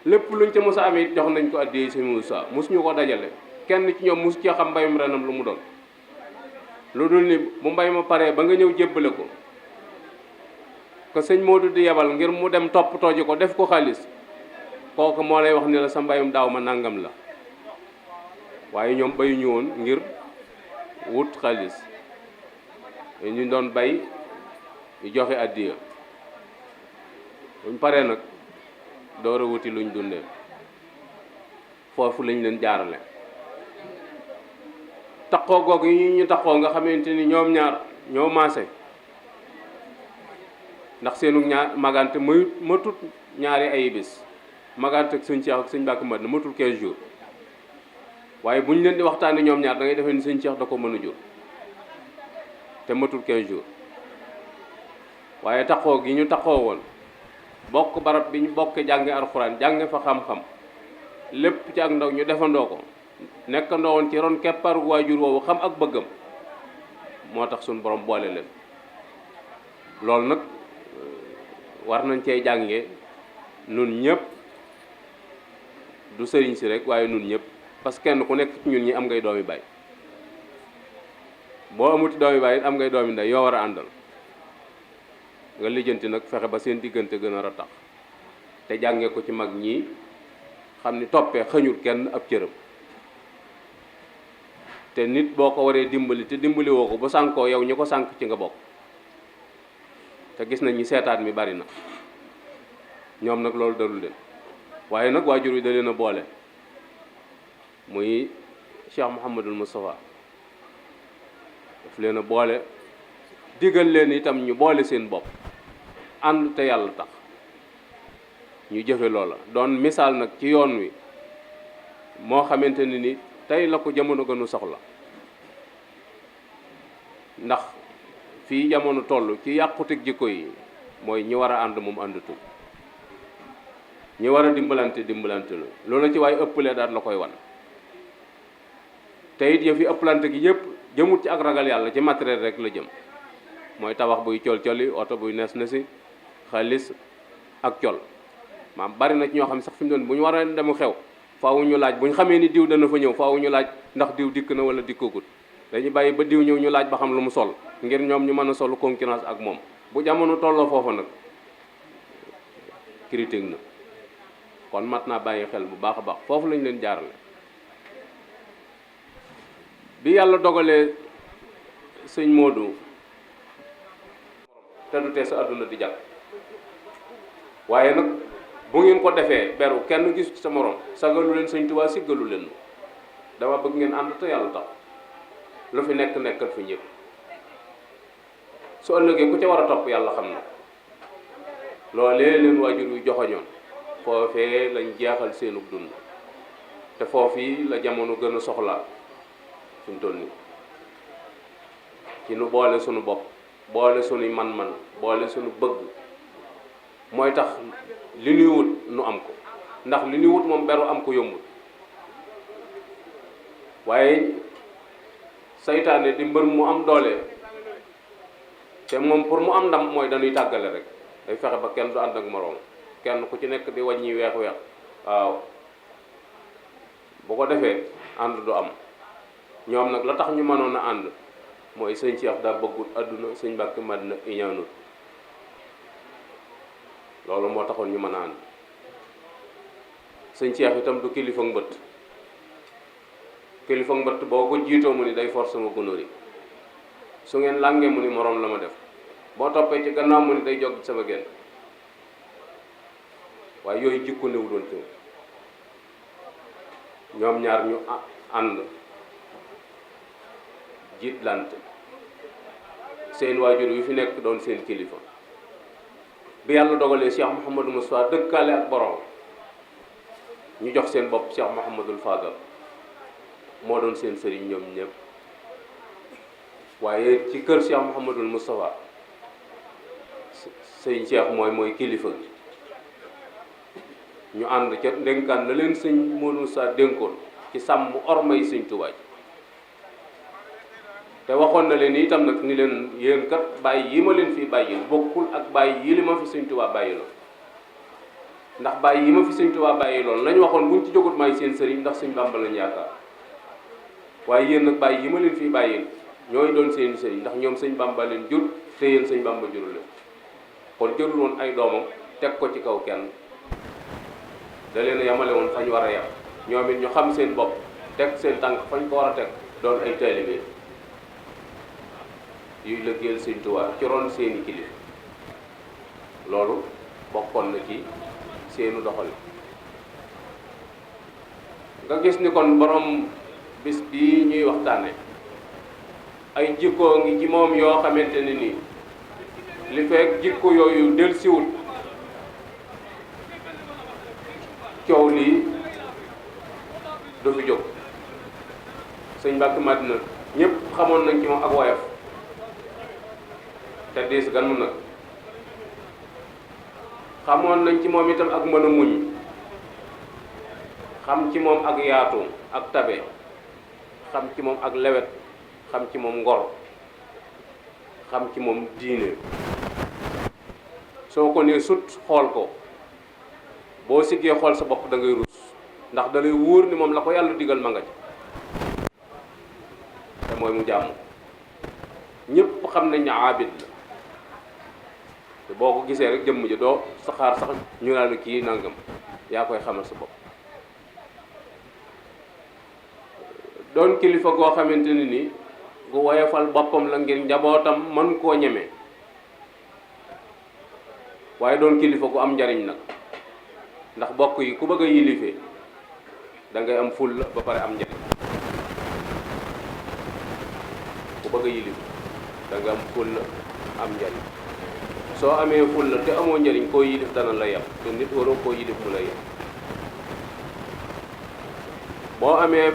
lépp luñ ca mos a amee jox nañ ko addiyee Sëñ Moussa mosuñu ko dajale. kenn ci ñoom mosu ci xam mbayum renam lu mu doon. lu dul ni bu mbay ma paree ba nga ñëw jébbale ko que sëñ Modou di yebal ngir mu dem toppatoo ji ko def ko xaalis kooku moo lay wax ni la sa mbayum daaw ma nangam la. waaye ñoom bayuñu woon ngir wut xaalis ñu doon bay di joxe addiya buñ paree nag door a wuti luñ dundee foofu lañ leen jaarale. taxoo googu yi ñu taxoo nga xamante ni ñoom ñaar ñoo maase ndax seenu ñaar magante matut ñaari ay bés magante ak sëñ Cheikh ak sëñ Mbàkke Madina matul 15 jours waaye bu ñu leen di waxtaanee ñoom ñaar da ngay defee ni sëñ Cheikh da ko mën a jur te matul 15 jours waaye taxoo gi ñu taxoo woon bokk barab bi ñu bokk jànge alxuraan jànge fa xam-xam lépp ci ak ndaw ñu defandoo ko nekkandoo woon ci ron kepparu waajur woowu xam ak bëggam moo tax suñu borom boole leen. loolu nag war nañ cee jànge nun ñëpp du sëriñ si rek waaye nun ñëpp parce que kenn ku nekk ci ñun ñi am ngay doomi baay boo amuti doomi baay it am ngay doomi ndey yoo war a àndal nga lijjanti nag fexe ba seen diggante gën a ratax te jànge ko ci mag ñi xam ni toppee xëñul kenn ab cëram. te nit boo ko waree dimbali te dimbali woo ko bu sànkoo yow ñi ko sànk ci nga bokk te gis nañ ñi seetaat mi bari na ñoom nag loolu darul leen waaye nag waajur yi da leen a boole muy Cheikh Mouhamadul Moustapha daf leen a boole digal leen itam ñu boole seen bopp ànd te yàlla tax ñu jëfe loola doon misaal nag ci yoon wi moo xamante ni tey la ko jamono gënu soxla ndax fii jamono toll ci yàquteg jikko yi mooy ñi war a ànd moom àndatul ñi war a dimbalante la loolu ci waaye ëppalee daal la koy wan te it yëf yi ëppalante gi yëpp jëmut ci ak ragal yàlla ci matériel rek la jëm mooy tabax buy col-coli oto buy nes-nesi xaalis ak col maam bari na ci ñoo xam sax fi mu doon bu ñu war a demu xew faaw ñu laaj bu ñu xamee ni diw dana fa ñëw faaw ñu laaj ndax diw dikk na wala dikkagut dañuy bàyyi ba diw ñëw ñu laaj ba xam lu mu sol ngir ñoom ñu mën a sol concurrence ak moom bu jamono tolloo foofa nag critique na kon mat naa bàyyi xel bu baax a baax foofu lañ leen jaarale. bi yàlla dogalee sëñ Modou te du tee sa àdduna di jàpp waaye nag bu ngeen ko defee beru kenn gisu ci sa morom sagalu leen sëñ Tuubaa siggalu leen dama bëgg ngeen ànd te yàlla tax lu fi nekk nekkal fi ñëpp su ëllëgee ku ca war a topp yàlla xam na loolee leen waajur yu joxoñoon foofee lañ jeexal seenu dund te foofii la jamono gën a soxlaa fi mu toll nii ci nu boole sunu bopp boole sunuy man-man boole sunu bëgg mooy tax li ñuy wut nu am ko ndax li ñuy wut moom beru am ko yombul waaye saytaane di mbër mu am doole te moom pour mu am ndam mooy dañuy tàggale rek day fexe ba kenn du ànd ak moroom kenn ku ci nekk di wàññi weex-weex waaw bu ko defee ànd du am ñoom nag la tax ñu mënoon a ànd mooy sëñ Cheikh daa bëggut àdduna sëñ Mbàkke Madina iñaanut loolu moo taxoon ñu mën a ànd sëñ Cheikh itam du kilifa mbëtt kilifa mbëtt boo ko jiitoo mu ni day force sama gunóor yi su ngeen làngee mu ni moroom la ma def boo toppee ci gannaaw mu ni day jog sama génn waaye yooyu jikko néew doon ci ñoom ñaar ñu ànd jiitlante seen waajur yu fi nekk doon seen kilifa bi yàlla dogalee Cheikh Mouhamadou Moustapha dëkkaale ak borom ñu jox seen bopp Cheikh Mouhamadul Fadal moo doon seen sëriñ ñoom ñëpp. waaye ci kër Cheikh Mouhamadul Moustapha sëñ Cheikh mooy kilifa gi ñu ànd ca dénkaan na leen sëñ Modou Sa dénkoon ci sàmm ormay sëñ Tuubaa ji te waxoon na leen itam nag ni leen yéen kat bàyyi yi ma leen fii bàyyil bokkul ak bàyyi yi li ma fi sëñ Tuubaa bàyyi loon ndax bàyyi yi ma fi sëñ Tuubaa bàyyi loon lañ waxoon buñ ci jógut may seen sëriñ ndax sëñ Bàmba lañ yaakaar waaye yéen nag bàyyi yi ma leen fii bàyyil ñooy doon seeni sëriñ ndax ñoom sëñ Bàmba leen jur te yéen sëñ Bàmba juru leen kon jërul woon ay doomam teg ko ci kaw kenn da leen yamale woon fañ war a yam ñoom it ñu xam seen bopp teg seen tànk fañ ko war a teg doon ay taalibe yuy liggéeyal sëñ Tuubaa ci ron seeni kilif loolu bokkoon na ci seenu doxal nga gis ni kon borom bis bii ñuy waxtaane ay jikkoo ngi ci moom yoo xamante ne nii li fekk jikko yooyu dellusiwut coow lii du fi jóg sëñ Mbàkke Madina ñëpp xamoon nañ ci moom ak woyof te diis gan mu nag xamoon nañ ci moom itam ak mën a muñ xam ci moom ak yaatu ak tabe xam ci moom ak lewet xam ci moom ngor xam ci moom diine soo ko nee sut xool ko boo siggee xool sa bopp da ngay rus ndax da lay wóor ni moom la ko yàlla digal ma nga ci te mooy mu jàmm ñépp xam nañ ne aabid la te boo ko gisee rek jëmm ji doo saxaar sax ñu naa la kii nangam yaa koy xamal sa bopp doon kilifa goo xamante ne ni gu woyofal boppam la ngir njabootam mën koo ñeme waaye doon kilifa gu am njariñ nag ndax bokk yi ku bëgg a yilifee da ngay am ful ba pare am njariñ ku bëgg a yilif da nga am ful am njariñ soo amee ful te amoo njariñ koo yilif dana la yem te nit waroo koo yilif mu la yem boo amee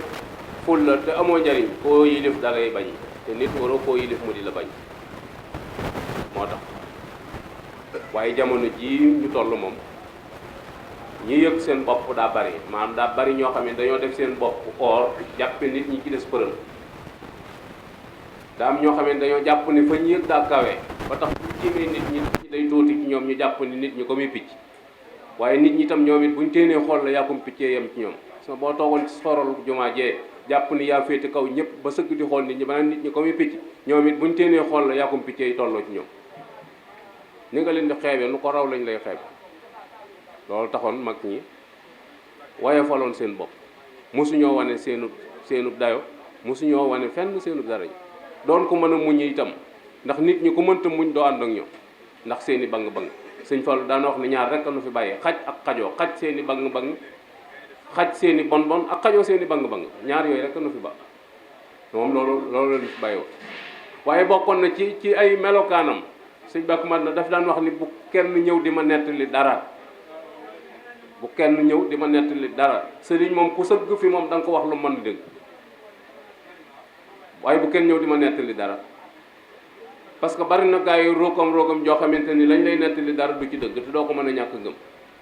ful te amoo njariñ koo yilif da lay bañ te nit waroo koo yilif mu di la bañ moo tax waaye jamono jii ñu toll moom ñi yëg seen bopp daa bari maanaam daa bari ñoo xam ne dañoo def seen bopp or jàppe nit ñi ci des përëm daa am ñoo xam ne dañoo jàpp ni fa ñu yëg daa kawe ba tax bu jëmee nit ñi day tuuti ci ñoom ñu jàpp ni nit ñi ko muy picc waaye nit ñi tam ñoom it buñ téenee xool la yàkkum piccee yem ci ñoom so boo toogoon ci sorol jumaa jee jàpp ni yaa féete kaw ñëpp ba sëgg di xool nit ñi ba nit ñi ko muy picc ñoom it buñ téenee xool la yàkkum piccee yi tolloo ci ñoom ni nga leen di xeebee lu ko raw lañ lay xeeb loolu taxoon mag ñi waaye faloon seen bopp mosuñoo wane seenub dayo mosuñoo wane fenn seenub daraja doon ko mën a muñ itam ndax nit ñi ku mënta muñ doo ànd ak ñoom ndax seeni bang-bang sëñ Fallu daan wax ne ñaar rek nu fi bàyyee xaj ak xajoo xaj seeni bang-bang xaj seeni bon ak xajoo seeni bang-bang ñaar yooyu rek nu fi ba moom loolu la ñu fi bàyyoo waaye bokkoon na ci ay melokaanam sëñ Mbàkke Madina daf daan wax ni bu kenn ñëw di ma nettali dara bu kenn ñëw di ma nettali dara sëriñ moom ku sëgg fi moom da nga ko wax lu mën di dégg waaye bu kenn ñëw di ma nettali dara parce que bari na gaa yi rookam joo xamante ni lañ lay nettali dara du ci dëgg te doo ko mën a ñàkk gëm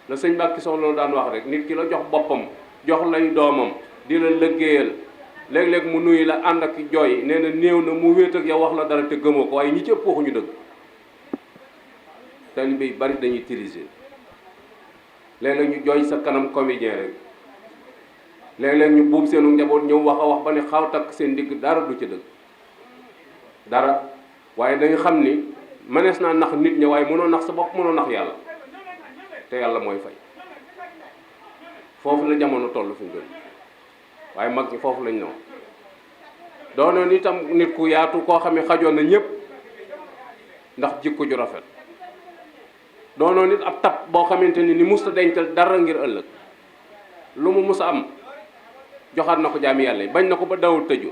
la sëñ Mbàkke soxla loolu daan wax rek nit ki la jox boppam jox lay doomam di la liggéeyal léeg-léeg mu nuyu la ànd ak jooy nee na néew na mu wéet ak yow wax la dara te gëmoo ko waaye ñi ci ëpp waxuñu dëgg taalibe yi bari dañuy tirise léeg-léeg ñu jooy sa kanam comédien rek léeg-léeg ñu buub seenu njaboot ñëw wax a wax ba ne xaw takk seen digg dara du ci dëgg dara waaye dañu xam ni mënees naa nax nit ñi waaye mënoo nax sa bopp mënoo nax yàlla te yàlla mooy fay foofu la jamono toll fi mu doon waaye mag ñi foofu lañ ñëw doonoon itam nit ku yaatu koo xam ne xajoon na ñëpp ndax jikko ju rafet doonoon nit ab tab boo xamante ni musta dencal dara ngir ëllëg lu mu musa am joxaat na ko jaami yàlla yi bañ na ko ba dawul tëju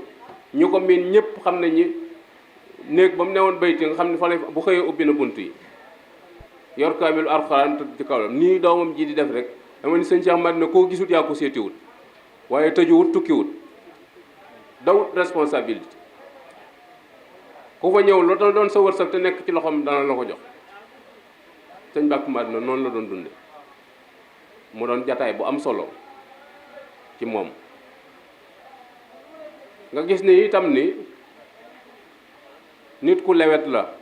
ñu ko miin ñëpp xam nañ ni néeg ba mu newoon bayti nga xam ne fa lay bu xëyee ubbi na bunt yi yor kaamilu alxuraan tëdd ci kawam nii doomam ji di def rek dama ni sëñ Cheikh Madina koo gisut yaa ko seetiwut waaye tëjuwut tukkiwut dawut responsabilité. ku fa ñëw la doon sa wërsëg te nekk ci loxoom dana la ko jox. sëñ Mbàkke Madina noonu la doon dunde mu doon jataay bu am solo ci moom. nga gis ni itam ni nit ku lewet la,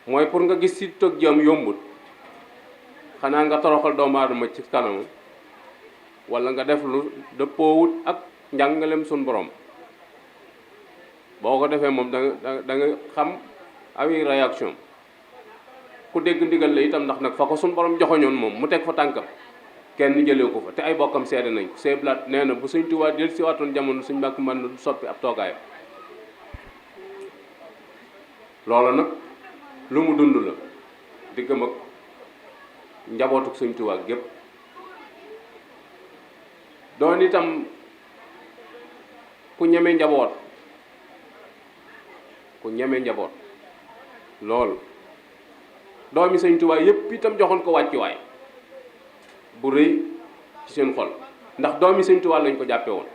mooy pour nga gis si toog jam yombut, xanaa nga toroxal doomu aadama ci kanam wala nga def lu dëppoowut ak njàngalem suñ borom. boo ko defee moom da nga xam awi réaction. ku dégg ndigal la itam ndax nag fa ko suñ borom joxoñoon moom mu teg fa tànkam kenn jëlee ko fa te ay bokkam seede nañ ko. seeblaat nee na bu Sëñ Tuubaa del si waatoon jamono Sëñ Mbàkke Madina du soppi ab toogaayam. loolu nag lu mu dund la diggam ak njabootuk Sëñ Tuubaa gépp. doon itam ku ñeme njaboot, ku ñeme njaboot lool. doomi Sëñ Tuubaa yépp itam joxoon ko wàccuwaay bu rëy ci seen xol, ndax doomi Sëñ Tuubaa lañ ko jàppe woon.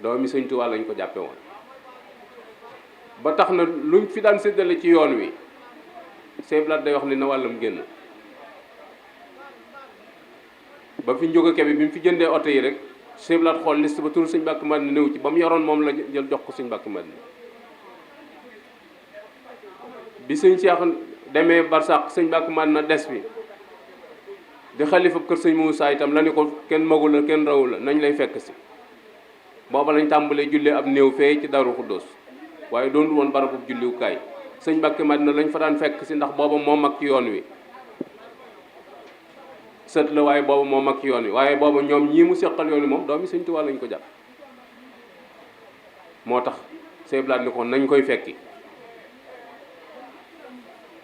doomi Sëñ Tuubaa lañ ko jàppe woon ba tax na luñ fi daan séddale ci yoon wi seeblaat day wax ni na wàllam génn. ba fi njóg a kebe bi mu fi jëndee oto yi rek seeblaat xool liste ba turu Sëñ Mbàkke Madina néew ci ba mu yoroon moom la jël jox ko Sëñ Mbàkke Madina. bi Sëñ Cheikh demee barsàq Sëñ Mbàkke Madina des bi di xalifa kër Sëñ Muusaa itam la ni ko kenn magu la kenn rawu la nañ lay fekk si. booba lañ tàmbalee jullee ab néew fee ci Daaru Xuddoos waaye doonul woon barabu julliwukaay. Sëñ Mbàkke Madina lañ fa daan fekk si ndax booba moo mag ci yoon wi. sët la waaye booba moo mag ci yoon wi waaye booba ñoom ñii mu seqal yoon wi moom doomi Sëñ Tuubaa lañ ko jàpp. moo tax seeblaat ni ko nañ koy fekki.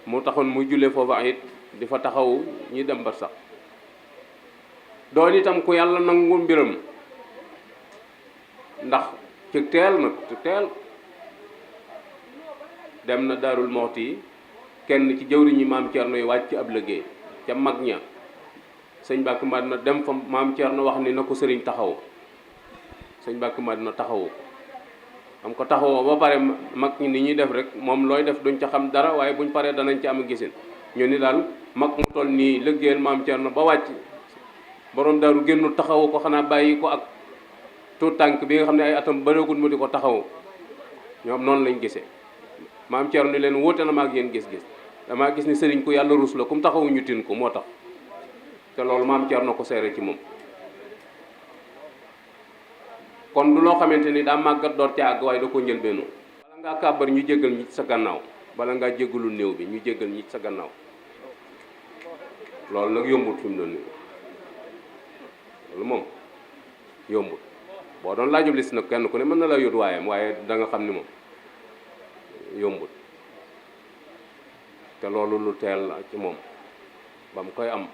moo taxoon muy jullee foofa it di fa taxawu ñi dem ba sax. doon itam ku yàlla nangu mbiram ndax ci teel nag ci teel dem na Daarul Muxti yi kenn ci jëwriñi maam Cerno yi wàcc ab liggéey ca mag ña. Sëñ Mbàkke Madina dem fa maam Cerno wax ni na ko sëriñ taxaw. Sëñ Mbàkke Madina taxawu ko am ko taxawoo ba pare mag ñi ni ñuy def rek moom looy def duñ ca xam dara waaye buñ paree danañ ci am gisin. ñu ni daal mag mu toll nii liggéeyal maam Cerno ba wàcc borom daaru génnul taxawu ko, xanaa bàyyi ko ak tuut tànk bi nga xam ne ay atam bëreegul mu di ko taxawu. ñoom noonu lañ gisee. maam Cerno ni leen wóote na ma ak yéen gis-gis, damaa gis ni sëriñ ku yàlla rus la kum taxawu ñu tin ko moo tax. te loolu maam Cerno ko seere ci moom. kon du loo xamante ni daa màggat door ca àgg waaye da ko njëlbeenu. bala ngaa kàbbar ñu jéggal ñi ci sa gannaaw, bala ngaa jéggalul néew bi ñu jéggal ñi ci sa gannaaw. loolu nag yombut fi mu doon nii loolu moom yombut. boo doon laajub lis nag kenn ku ne mën na la yót waayam waaye da nga xam ni moom yombut. te loolu lu teel la ci moom ba mu koy am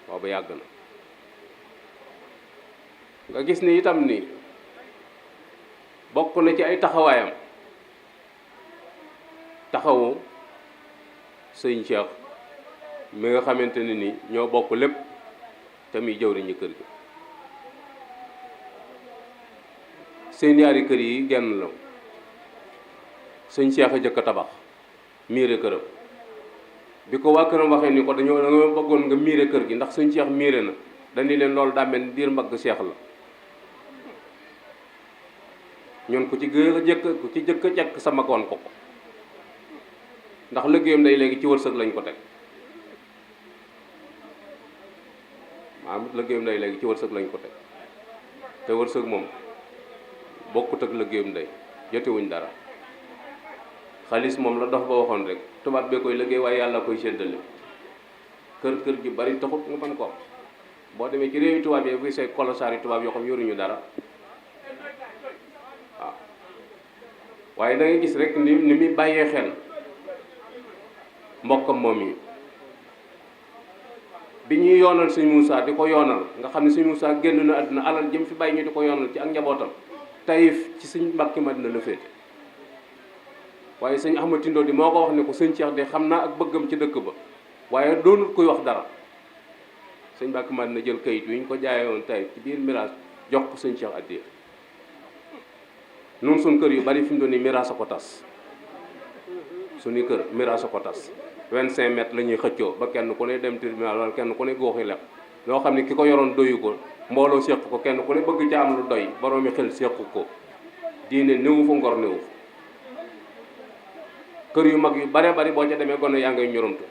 booba yàgg na. nga gis ni itam ni bokk na ci ay taxawaayam taxawu Sëñ Cheikh mi nga xamante ne ni ñoo bokk lépp te muy jëwriñu kër gi. seen yaari kër yi genn la. Sëñ Cheikh a jëkk a tabax miire këram bi ko waa këram waxee ni ko dañoo bëggoon nga miire kër gi ndax Sëñ Cheikh miire na dañu leen loolu daa mel ni diir mbagg Cheikh la. ñun ku ci gën a jëkk ku ci jëkk a jekk sa magoon ko ndax liggéeyam day léegi ci wërsëg lañ ko teg. maanaam liggéeyam day léegi ci wërsëg lañ ko teg te wërsëg moom bokkut ak liggéeyam day jotewuñ dara. xaalis moom la dox ba waxoon rek tubaab bee koy liggéey waaye yàlla koy séddale. kër ju bari taxut nga mën ko am. boo demee ci réewi tubaab yi fi say kolosaar yi tubaab yoo xam yoruñu dara waaw waaye da ngay gis rek ni muy bàyyee xel mbokkam moom yi. bi ñuy yoonal Sëñ Muusaa di ko yoonal nga xam ne Sëñ Muusaa génn na àdduna alal jëm fi bàyyi ñu di ko yoonal ci ak njabootam Taïf ci Sëñ Mbàkke Madina la féete. waaye Sëñ Ahmad Tindo di moo ko wax ne ko Sëñ Cheikh de xam naa ak bëggam ci dëkk ba waaye doonul koy wax dara. Sëñ Mbàkke Madina jël kayit wi ñu ko jaayee woon Taïf ci biir miraas jox ko sëñ Cheikh addiya nun suñ kër yu bari fi mu doon nii miraas a ko tas suñu kër miraas a ko tas 25 mètres la ñuy xëccoo ba kenn ku ne dem tribunal wala kenn ku ne góoxi leb loo xam ne ki ko yoroon doyu ko mbooloo séq ko kenn ku ne bëgg ca am lu doy boroomi xel séq ko diine néewu fa ngor néewu fa kër yu mag yu bare bari boo ca demee gone yaa ngay ñoromtu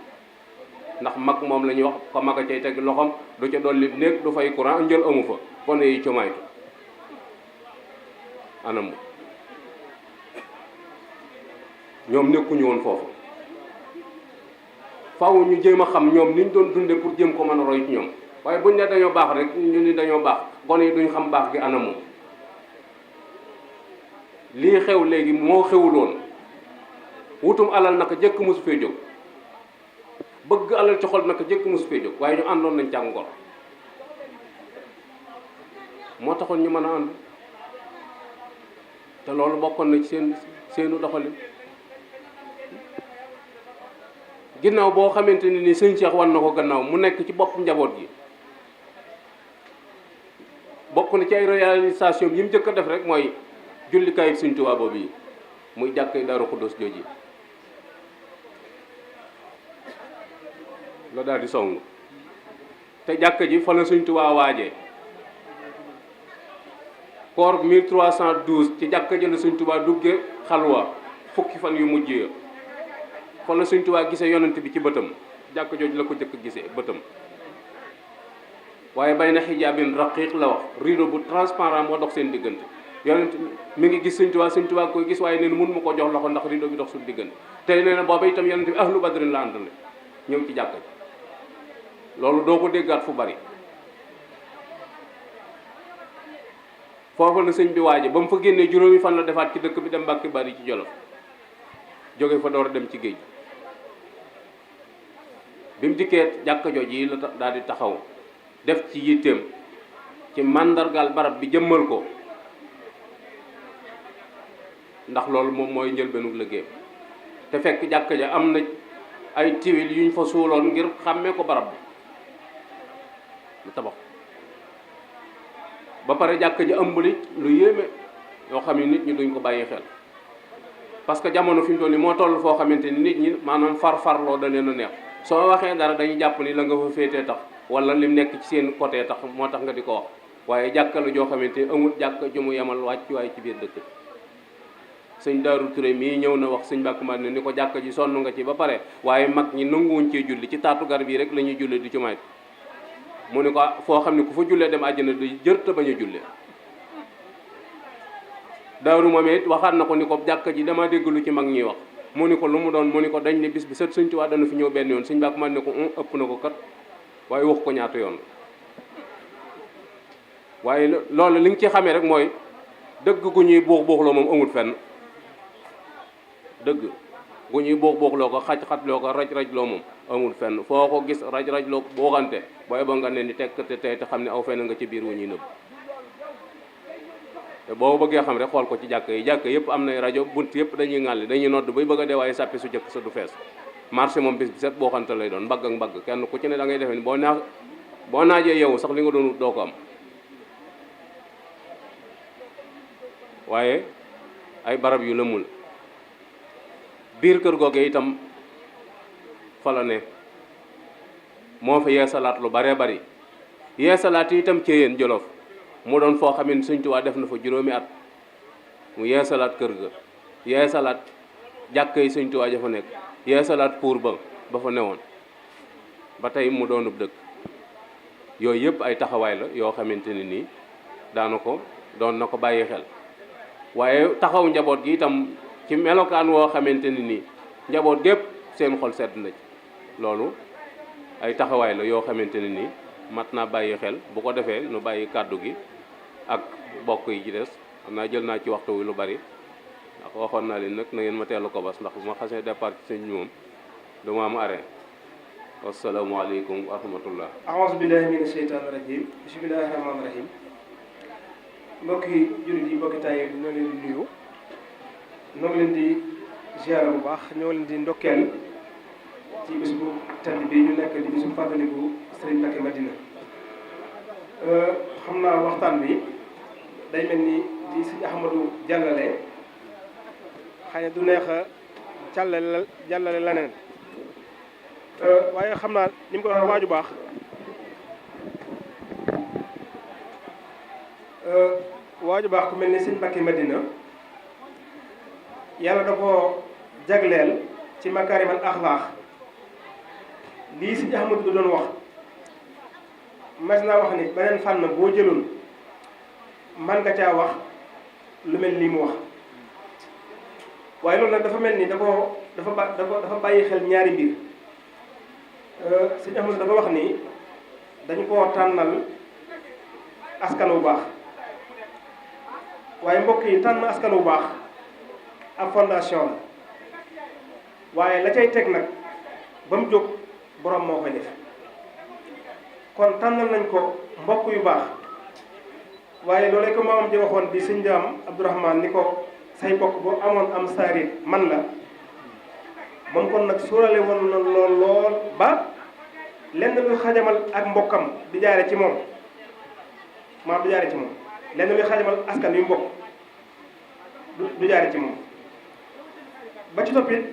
ndax mag moom la ñuy wax ko mag a cay teg loxoom du ca dolli néeg du fay courant njël amu fa gone yi comaytu anam ñoom nekkuñu woon foofu faaw ñu jéem a xam ñoom niñ doon dunde pour jéem ko mën a roy ci ñoom waaye buñ ne dañoo baax rek ñu ni dañoo baax gone yi duñ xam baax gi anamu lii xew léegi moo xewuloon wutum alal naka jëkk mosu fee jóg bëgg alal ci xol naka jëkk mosu fee jóg waaye ñu àndoon nañ ca ngor moo taxoon ñu mën a ànd te loolu bokkoon na ci seenu doxalin ginnaaw boo xamante ne ni sëñ Cheikh wan na ko gannaaw mu nekk ci bopp njaboot gi bokk na ci ay réalisation yi mu njëkk a def rek mooy jullikaay Sëñ Tuubaa boobu yi muy jàkkay Daaru Xuddoos jooji la daal di song te jàkka ji fa la Sëñ Tuubaa waajee koor 1312 ci jàkka ji la Sëñ Tuubaa dugge xalwa fukki fan yu mujj ya fa la Sëñ Tuubaa gisee yonent bi ci bëtam jàkka jooju la ko jëkk gisee bëtam waaye bay na xijaabin raqiq la wax rideau bu transparent moo dox seen diggante yonent mi ngi gis Sëñ Tuubaa koy gis waaye nee na mun ma ko jox loxo ndax rideau bi dox suñu diggante tey nee na booba itam yonent bi ahlu badrin la àndale ñëw ci jàkka ji loolu doo ko déggaat fu bari foofu la sëñ bi waaje ba mu fa génnee juróomi fan la defaat ci dëkk bi dem Mbàkke Bari ci Jolof jóge fa door a dem ci géej bi mu dikkee jàkka jooj yi la daal di taxaw def ci yitteem ci màndargaal barab bi jëmmal ko ndax loolu moom mooy njëlbeenu liggéeyam te fekk jàkka ja am na ay tiwil yuñ fa suuloon ngir xàmmee ko barab bi lu tabax ba pare jàkka ja ëmbali lu yéeme yoo xam ne nit ñi duñ ko bàyyi xel parce que jamono fi mu toll nii moo toll foo xamante ni nit ñi maanaam farfarloo da leen a neex soo waxee dara dañuy jàpp ni la nga fa féetee tax wala lim nekk ci seen côté tax moo tax nga di ko wax waaye jàkka la joo xamante ni amul jàkka ju mu yemal wàcc waaye ci biir dëkk sëñ Daaru Touré mii ñëw na wax sëñ Mbàkke Madina ni ko jàkka ji sonn nga ci ba pare waaye mag ñi nanguwuñ cee julli ci taatu garab yi rek la ñuy jullee di ci may mu ni ko foo xam ne ku fa jullee dem àjjana du jërta bañ a jullee daaru moom it waxaat na ko ni ko jàkka ji dama dégg lu ci mag ñi wax mu ni ko lu mu doon mu ni ko dañ ne bis bi sët Sëñ Tuubaa dana fi ñëw benn yoon sëñ Mbàkke Madina ko ëpp na ko kat waaye wax ko ñaata yoon waaye loolu li nga ci xamee rek mooy dëgg gu ñuy buux buuxloo moom amul fenn dëgg gu ñuy buux buuxloo ko xaj-xajloo ko raj-rajloo moom amul fenn foo ko gis raj-rajloo ko buuxante booy ba nga ne ni tekk te tey te xam ne aw fenn nga ci biir wu ñuy nëbb te boo bëggee xam rek xool ko ci jàkk yëpp am nay rajo bunt yëpp dañuy ŋàlli dañuy nodd bay bëgg a dee waaye sàppi su jëkk sa du fees marché moom bis bi set boo xante lay doon mbagg ak mbagg kenn ku ci ne da ngay defe ni boo naajee yow sax li nga doon doo ko am waaye ay barab yu lëmul biir kër googe itam fa la ne moo fa yeesalaat lu baree bari yeesalaat itam ci yéen Jolof mu doon foo xam ne Sëñ Tuubaa def na fa juróomi at mu yeesalaat kër ga yeesalaat jàkka yi Sëñ Tuubaa ja fa nekk yeesalaat pour ba fa newoon ba tey mu doonub dëkk yooyu yëpp ay taxawaay la yoo xamante ne nii doon na ko bàyyi xel waaye taxaw njaboot gi itam ci melokaan woo xamante ne nii njaboot gépp seen xol sedd na ci loolu ay taxawaay la yoo xamante ne nii mat naa bàyyi xel bu ko defee nu bàyyi kàddu gi ak bokk yi ci des xam naa jël naa ci waxtu wi lu bari ndax waxoon naa leen nag na ngeen ma teelu ko bas ndax bu ma xasee départ ci sëñ moom dama am arrêt wasalaamaaleykum wa rahmatullah aouzu billahi mina sheytaani rajim bismillahi rahmaani rahim mbokki jullit yi mbokki taay yi ñoo leen di nuyu ñoo leen di ziara bu baax ñoo leen di ndokkeel ci bis bu tedd bi ñu nekk di bisu fàttaliku Sëriñ Mbàkke Madina xam naa waxtaan bi day mel ni li sëñ Ahmadou jàllale xëy na du neex a jàllale leneen waaye xam naa ni mu ko waxee waaju baax waaju baax ku mel ni sëñ Mbàkke Madina yàlla da ko jagleel ci makaarimal axlaax lii sëñ Ahmadou du doon wax mas naa wax ni beneen fànn boo jëloon man nga caa wax lu mel lii mu wax waaye loolu nag dafa mel ni dafa bàyyi xel ñaari mbir sëñ Ahmadou dafa wax ni dañu koo tànnal askan wu baax waaye mbokk yi tànn askan wu baax ab fondation la waaye la cay teg nag ba mu jóg borom moo koy def kon tànnal nañ ko mbokk yu baax waaye loolee ko maamam ji waxoon di sëñ Daam Abdourahmane ni ko say mbokk bu amoon am saarit man la moom kon nag suurale woon na lool ba lenn luy xajamal ak mbokkam di jaare ci moom maam du jaare ci moom lenn luy xajamal askan yu mbokk du jaare ci moom ba ci toppit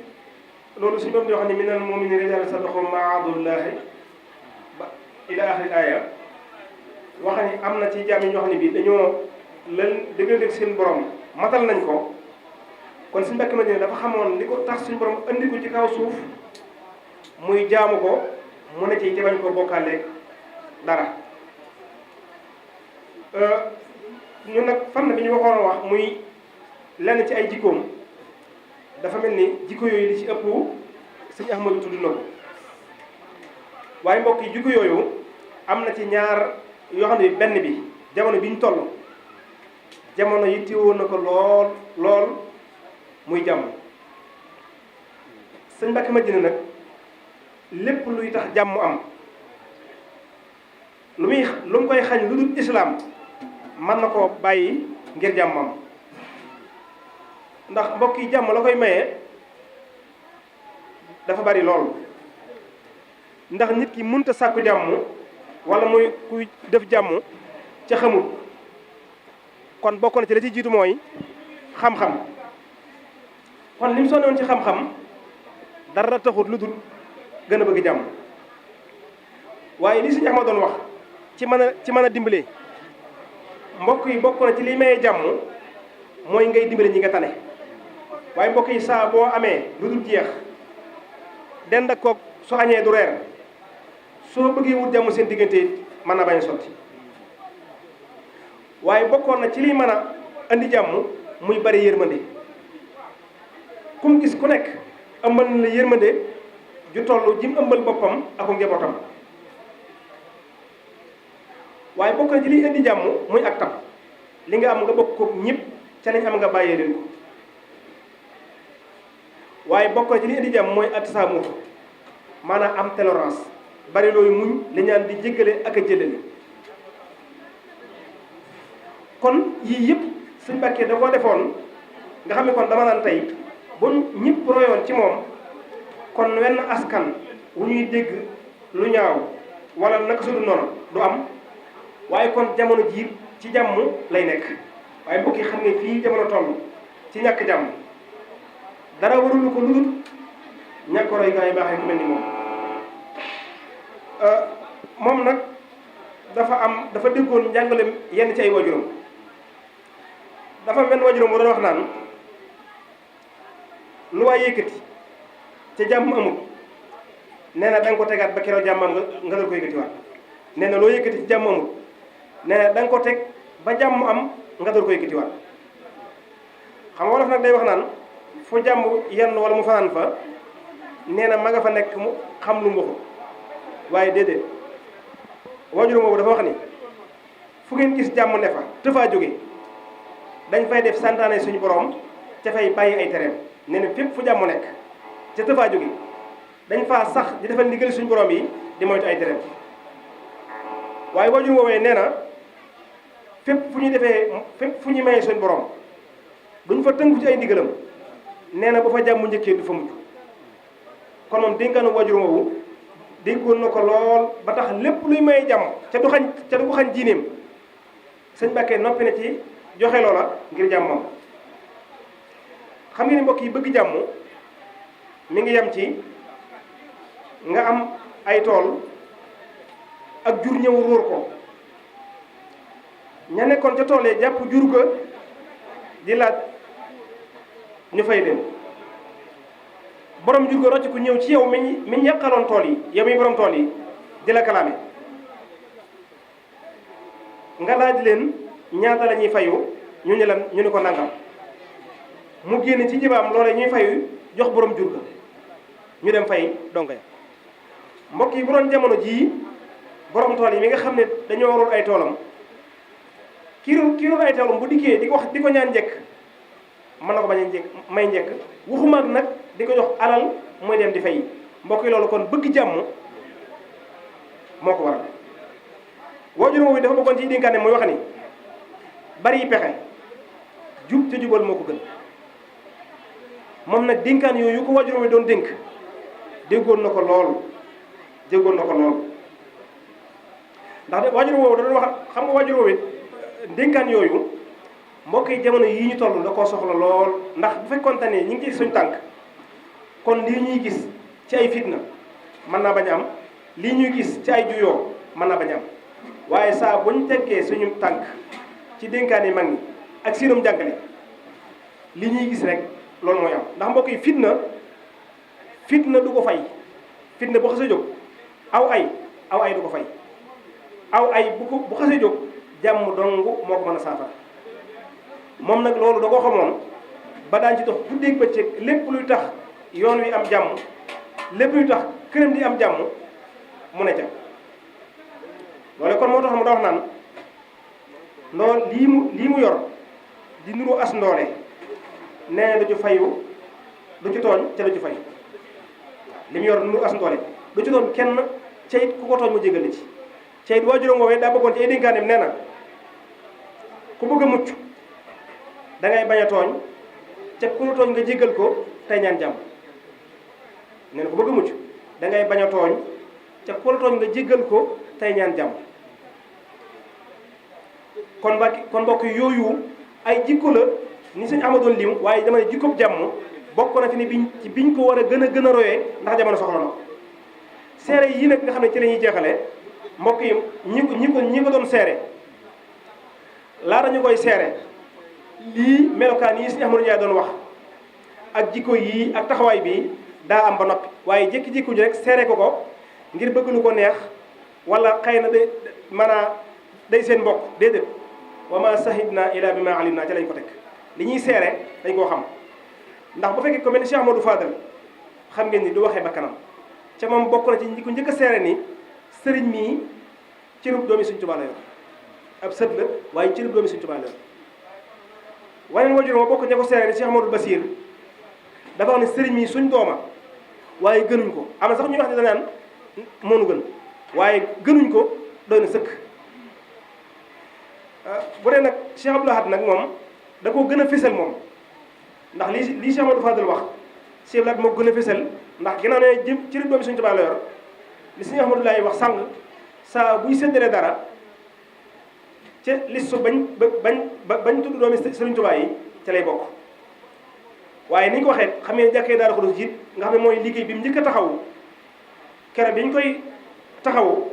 loolu suñu borom di wax ni minal mu'minina rijaalun sadaqu ma ahadullahi ba ila axiri aaya wax ni am na ci jaam yi ñoo xam ne bii dañoo lan dëgg seen borom matal nañ ko kon suñu Mbàkke Madina dafa xamoon li ko tax suñu borom andi ko ci kaw suuf muy jaamu ko mu ne ci te bañ ko bokkaaleeg dara ñun nag fan bi ñu waxoon wax muy lenn ci ay jikkoom dafa mel ni jikko yooyu li ci ëpp sëñ Ahmadou tudd na ko waaye mbokk yi jikko yooyu am na ci ñaar yoo xam ne benn bi jamono bi ñu toll jamono yi téewoon na ko lool muy jàmm sëñ Mbàkke Madina nag lépp luy tax jàmm am lu mu koy xañ lu dul islaam mën na koo bàyyi ngir jàmm am ndax mbokk yi jàmm la koy maye dafa bari lool ndax nit ki mënta sàkku jàmm wala muy kuy def jàmm ca xamul kon bokk na ci la ci jiitu mooy xam-xam kon li mu sonne woon ci xam-xam dara taxut lu dul gën a bëgg jàmm waaye li Sëñ Ahmadu doon wax ci mën a dimbale mbokk yi bokk na ci li maye jàmm mooy ngay dimbale ñi nga tane waaye mbokk yi saa boo amee lu dul jeex dend ak koog su añee du reer soo bëggee wut jàmm seen diggante it mën na bañ sotti waaye bokkoon na ci liy mën a andi jàmm muy bari yërmande kum gis ku nekk ëmbal na la yërmande ju toll jim ëmbal boppam ak njabootam waaye bokk na ci liy indi jàmm muy ak tab li nga am nga bokk ko ñëpp ca lañ am nga bàyyee leen ko waaye bokk na ci liy indi jàmm mooy at-tasaamuh maanaam am tolérance bari looyu muñ li ñaan di jéggale ak a jëlale kon yii yëpp Sëñ Mbàkke da koo defoon nga xam ne kon dama naan tey bu ñëpp royoon ci moom kon wenn askan wu ñuy dégg lu ñaaw wala naka su dul noonu du am waaye kon jamono jii ci jàmm lay nekk waaye mbokk yi xam ne fii jamono toll ci ñàkk jàmm dara warulu ko lu dul ñàkk roy gaa yi baaxee ku mel ni moom nag dafa déggoon njàngaleem yenn ci ay wajuram dafa benn wajuram bu doon wax naan lu waay yëkkati ca jàmm amul nee na da nga ko tegaat ba keroog jàmm am nga dal ko yëkkatiwaat nee na loo yëkkati ci jàmm amul nee na da nga ko teg ba jàmm am nga dal ko yëkkatiwaat xam nga wolof nag day wax naan fu jàmm yenn wala mu fanaan fa nee na ma nga fa nekk mu xam lu mu waxu waaye déedéet wajuram boobu dafa wax ni fu ngeen gis jàmm ne fa te faa jóge dañ fay def santaane suñu borom ca fay bàyyi ay tereem nee na fépp fu jàmm nekk ca te faa jóge dañ faa sax di defal ndigal suñu borom yi di moytu ay tereem waaye wajuram boobee nee na fépp fu ñuy mayee suñu borom duñ fa tënku ci ay ndigalam nee na ba fa jàmm njëkkee du fa mujj kon moom dénkaanu wajuram boobu déggoon na ko lool ba tax lépp luy maye jàmm ca du ko xañ diineem Sëñ Mbàkke noppi na ci joxe loola ngir jàmmam. xam ngeen ni mbokk yi bëgg jàmm mi ngi yem ci nga am ay tool ak jur ñëw róor ko ña nekkoon ca tool yi jàpp jur ga di laaj ñu fay leen borom jur ga rocc ku ñëw ci yow mi yàqaloon tool yi yow mi borom tool yi di la kalaame nga laaj leen ñaata la ñuy fayu ñu ne ko nangam mu génn ci jibaam loolee ñuy fayu jox borom jur ga ñu dem fay donk ya mbokk yi bu doon jamono jii borom tool yi mi nga xam ne dañoo warul ay toolam kii warul ay toolam bu dikkee di ko ñaan njëkk mën na ko bañ a njëkk may njëkk waxuma nag di ko jox alal mooy dem di fay mbokk yi loolu kon bëgg jàmm moo ko waral waajur woowu dafa bëggoon ci dénkaane mooy wax ni bari pexe jub te jubal moo ko gën moom nag dénkaan yooyu ko waajur woowu doon dénk déggoon na ko lool ndax de waajur woowu da doon wax xam nga waajur woowu dénkaan yooyu mbokk yi jamono yii ñu toll da koo soxla lool ndax bu fekkoon ne ñu ngi ci suñ tànk kon lii ñuy gis ci ay fitna mën naa bañ a am lii ñuy gis ci ay juyoo mën naa bañ a am waaye saa bu ñu teggee suñu tànk ci dénkaan yi mag ñi ak seenum jàngale li ñuy gis rek loolu mooy am ndax mbokk yi fitna du ko fay fitna bu xasee jóg aw ay du ko fay aw ay bu xasee jóg jàmm dong moo ko mën a saafara moom nag loolu da ko xamoon ba daan ci dox guddeeg bëccëg lépp luy tax yoon wi am jàmm lépp luy tax këram di am jàmm mu ne ca loolu kon moo tax mu da wax naan ndool lii mu yor di nuru as ndoole nee du ci fayu du ci tooñ ca du ci fayu li mu yor nuru as ndoole du ci tooñ kenn ca it ku ko tooñ mu jégal la ci ca it waajuram woowee daa bëggoon ci ay dénkaaneem nee na ku bëgg a mucc da ngay bañ a tooñ ca ku la tooñ nga jégal ko tey ñaan jàmm nee na ku bëgg a mucc da ngay bañ a tooñ ca ku la tooñ nga jégal ko tey ñaan jàmm kon mbokk yooyu ay jikko la ni sëñ amadoon lim waaye dama ne jikkob jàmm bokk na fi ni biñ ko war a gën a royee ndax jamono soxla na seere yi nag nga xam ne ci la ñuy jeexalee mbokk yi ñi ko doon seere laata ñu koy seere lii melokaan yi sëñ Ahmadou Ndiaye doon wax ak jikko yii ak taxawaay bi daa am ba noppi waaye jékki-jékki ji rek seere ko ngir bëgg lu ko neex wala xëy na de maanaam day seen mbokk déedéet wa ma sahidna ila bi ma alim naa ca lañ ko teg li ñuy seere dañ koo xam ndax bu fekkee ko mel ni Cheikh Amadou Fadal xam ngeen ni du waxee ba kanam ca moom bokk na ci ñi ko njëkk a seere ni sëriñ mii cërub doomi Sëriñ Tuubaa la yor ab sët la waaye cërub doomi Sëriñ Tuubaa la yor waneen wajur ma bokk ña ko seere ni Cheikh Amadou Basir dafa wax ne sëriñ mii suñ dooma waaye gënuñ ko am na sax ñuy wax ne danaan moonu gën waaye gënuñ ko doy na sëkk bu dee nag Cheikh Abdoul Ahad nag moom da koo gën a fésal moom ndax lii Cheikh Amadou Fadal wax Cheikh Abdoul Ahad moo gën a fésal ndax ginnaaw ne jëm ci doomi Sëriñ Tuubaa la yor li Sëriñ Ahmadou Laay wax sàng saa buy séddale dara ca listu bañ tudd doomi Sëriñ Tuubaa yi ca lay bokk waaye ni ñu ko waxee xam ne jàkkee Daaru Xudoos jiit nga xam ne mooy liggéey bi mu njëkk a taxawu kere bi ñu koy taxawu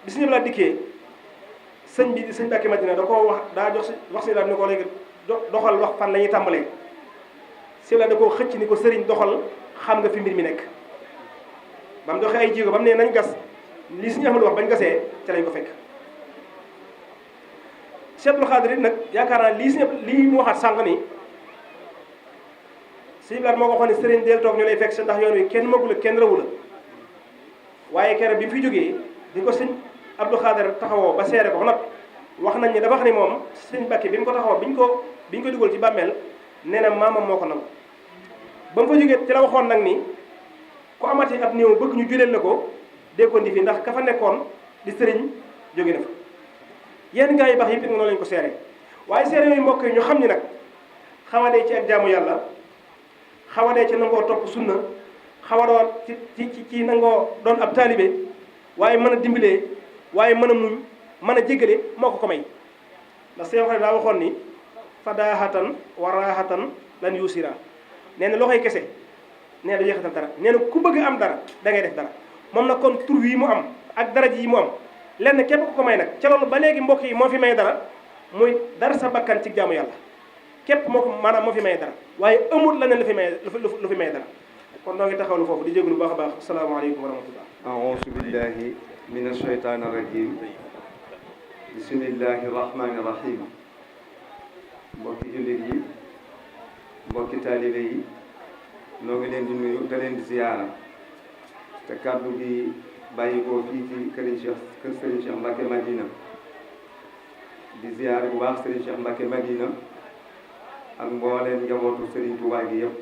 bi Sëriñ Abdoul Ahad dikkee sëñ bi sëñ Mbàkke Madina da koo wax si daal ni ko léegi doxal wax fan la ñuy tàmbalee si la da koo xëcc ni ko sëriñ doxal xam nga fi mbir mi nekk ba mu doxee ay jéego ba mu ne nañ gas li Sëriñ Ahmadu wax bañ gasee ca lañ ko fekk Cheikh Abdou Khadre nag yaakaar naa lii mu waxaat sànq ni si bilaat moo ko waxoon ne sëriñ del toog ñu lay fekk sa ndax yoon wi kenn magu la kenn rawu la waaye kere bi mu fi jógee di ko sëñ Abdou Khadre taxawoo ba seere ko ba noppi wax nañ ne dafa wax ni moom sëñ Mbàkke bi mu ko taxawoo biñ ko dugal ci bàmmeel nee na maamam moo ko nangu ba mu fa jógee ci la waxoon nag ni ku amati ab néew bëgg ñu juleel la ko déggoon di fi ndax ka fa nekkoon di sëriñ jóge na fa yenn gaa yi baax yëpp it noonu lañ ko seere waaye seere yooyu mbokk yi ñu xam ni nag xawadee ci ak jaamu yàlla xawadee ci nangoo topp sunna xawadoo ci nangoo doon ab taalibe waaye mën a dimbalee waaye mën a muñ mën a jéggale moo ko may ndax seen xarit daa waxoon ni fadaahatan waraahatan lan yusira nee na loxoy kese nee na du jeexital dara nee na ku bëgg am dara da ngay def dara moom nag kon tur wi mu am ak daraja yi mu am lenn képp ku ko may nag ca loolu ba léegi mbokk yi moo fi may dara muy dara sa bakkan ci jaamu yàlla képp moo ko maanaam moo fi may dara waaye amul leneen lu fi may dara kon noo ngi taxawlu foofu di jégalu bu baax a baax asalaamaaleykum wa rahmatullah aousu billahi min ashaytaani rajim bismillahi rahmani rahim mbokki jullit yi mbokki taalibe yi noo ngi leen di nuyu te leen di ziyaara te kàddu gi bàyyi ko fii ci kër Serigne Cheikh Mbacke Madina di ziyaare bu baax Serigne Cheikh Mbacke Madina ak mbooleen njabootu Serigne Touba gi yëpp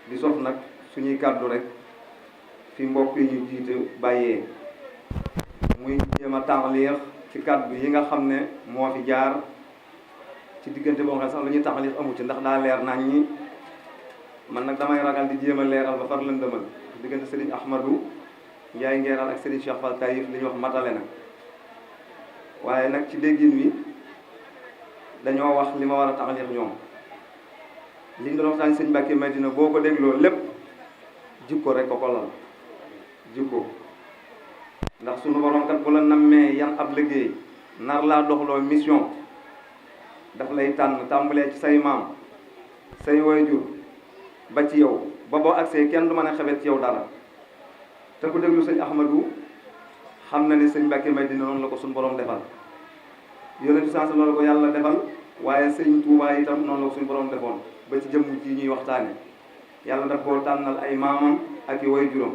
di sof nag suñuy kàddu rek fi mbokk yi ñu jiite bàyyee muy jéem a taxliix ci kàddu yi nga xam ne moo fi jaar ci diggante boo xam ne sax lu ñuy taxliix amu ci ndax daa leer nañ ñi man nag damay ragal di jéem a leeral ba far lëndëmal diggante Serigne Ahmadou Ndiaye Nguéral ak Serigne Cheikh Fall Taïf li ñuy wax matale na waaye nag ci déggin wi dañoo wax li ma war a taxliix ñoom liñ doon waxtaan Serigne Mbacke Madina boo ko dégloo lépp jikko rek ko lal jikko ndax sunu borom kat bu la nammee yan ab liggéey nar laa doxloo mission daf lay tànn tàmbalee ci say maam say waajur ba ci yow ba boo agsee kenn du mën a xebet ci yow dara te ku déglu sëñ Ahmadou xam na ne sëñ Mbacke Madina noonu la ko suñu borom defal yonent bi sans loolu ko yàlla defal waaye sëñ Touba itam noonu la ko suñu borom defoon ba ci jëmm ji ñuy waxtaane yàlla daf koo tànnal ay maamam ak i waajuram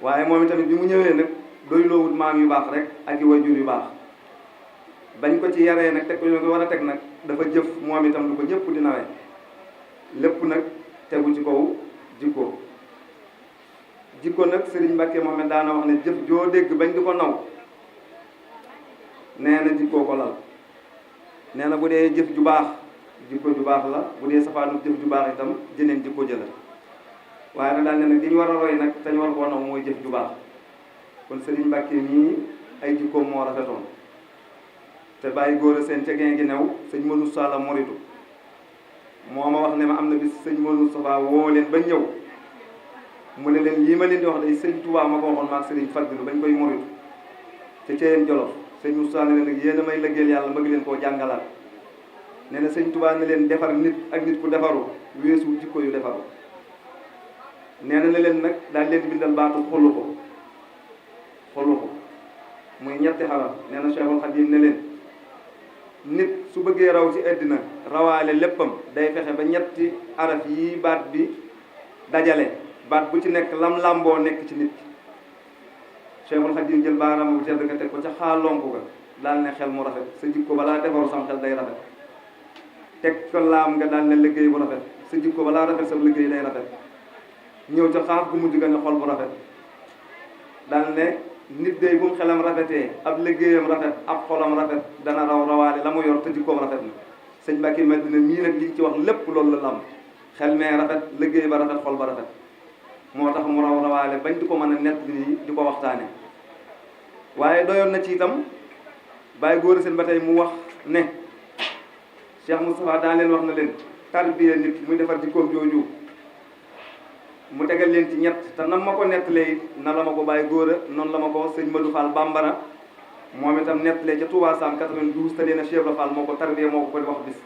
waaye moom itamit bi mu ñëwee nag doy loowut maam yu baax rek ak i waajur yu baax bañ ko ci yaree nag teg ko ñu ko war a teg nag dafa jëf moom itam lu ko ñëpp di nawee lépp nag tegu ci kaw jikko jikko nag Serigne Mbacke Mohamed daana wax ne jëf joo dégg bañ di ko naw nee na jikkoo ko lal nee na bu dee jëf ju baax jikko ju baax la bu dee safaanu jëf ju baax itam jëneen jikko jëla waaye nag daal ne nag di ñu war a roy nag te ñu war koo naw mooy jëf ju baax kon Serigne Mbacke mii ay jikkoom moo rafetoon te bàyyi góor a seen ca gén gi new sëñ Manu Sala moritu moo ma wax ne ma am na bis sëñ Manu Safa woo leen ba ñëw mu ne leen lii ma leen di wax day sëñ Touba ma ko waxoon maag Serigne Faddilu bañ koy moritu te ceyeen Jolof sëñ Moussa ne leen nag yéen a may lëggeel yàlla bëgg leen koo jàngalaat nee na sëñ Touba ne leen defar nit ak nit ku defaru weesu jikko yu defaru nee na leen nag daal leen di bindal baatu xolu ko muy ñetti xaraf nee na Cheikhul Khadim ne leen nit su bëggee raw ci àddina rawaale léppam day fexe ba ñetti araf yi baat bi dajale baat bu ci nekk lam làmboo nekk ci nit ki Cheikhul Khadim jël baaraam bu tedd ka teg ko ca xaalonku ga daal ne xel mu rafet sa jikko balaa defaru sam xel day rafet teg ko laam nga daal ne liggéey bu rafet sa jikko balaa rafet sa liggéey day rafet ñëw ca xaaf gu mujj ga ne xol bu rafet daal ne nit day bu mu xelam rafetee ab liggéeyam rafet ab xolam rafet dana rawaale la mu yor te jikkoom rafet na sëñ Mbacke Madina mii nag liñ ci wax lépp loolu la lam xel mee rafet liggéey ba rafet xol ba rafet moo tax mu rawaale bañ di ko mën a nett li di ko waxtaane waaye doyoon na ci itam bàyyi góor seen ba tey mu wax ne Cheikh Moustapha daa leen wax na leen tarbiya nit muy defar jikkoom jooju mu tegal leen ci ñett te nam ma ko nettalee na la ma ko bàyyi góor a noonu la ma ko sëñ Madou Fall Bambara moom itam nettalee ca Touba Sam 92 te leena Cheikh Ibra Fall moo ko tarbiya moo ko wax bis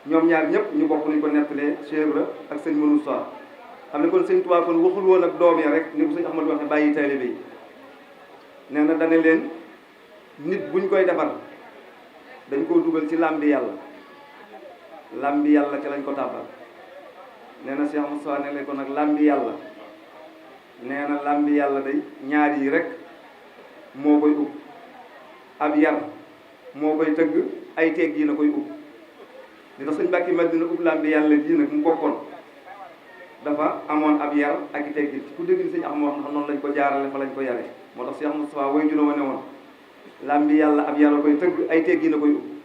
ñoom ñaar ñëpp ñu bokk nuñ ko nettalee Cheikh Ibra ak sëñ Madou Sow xam ne kon sëñ Touba kon waxul woon ak doom ya rek ni ko sëñ Ahmadou waxee bàyyi taalibe yi nee na dane leen nit buñ koy defar dañ koo dugal ci làmbi yàlla ci lañ ko tàbbal nee na Cheikh Moussa ne leen ko nag làmbi yàlla nee na làmbi yàlla day ñaar yi rek moo koy ub ab yar moo koy tëgg ay teeg yi na koy ub li tax sëñ Mbacke Madina ub làmbi yàlla ji nag mu bokkoon dafa amoon ab yar ak i teeg yi ku dégg ni sëñ Axma wax ndax noonu lañ ko jaarale fa lañ ko yare moo tax Cheikh Moussa way juróoma ne woon làmbi yàlla ab yar a koy tëgg ay teeg yi na koy ub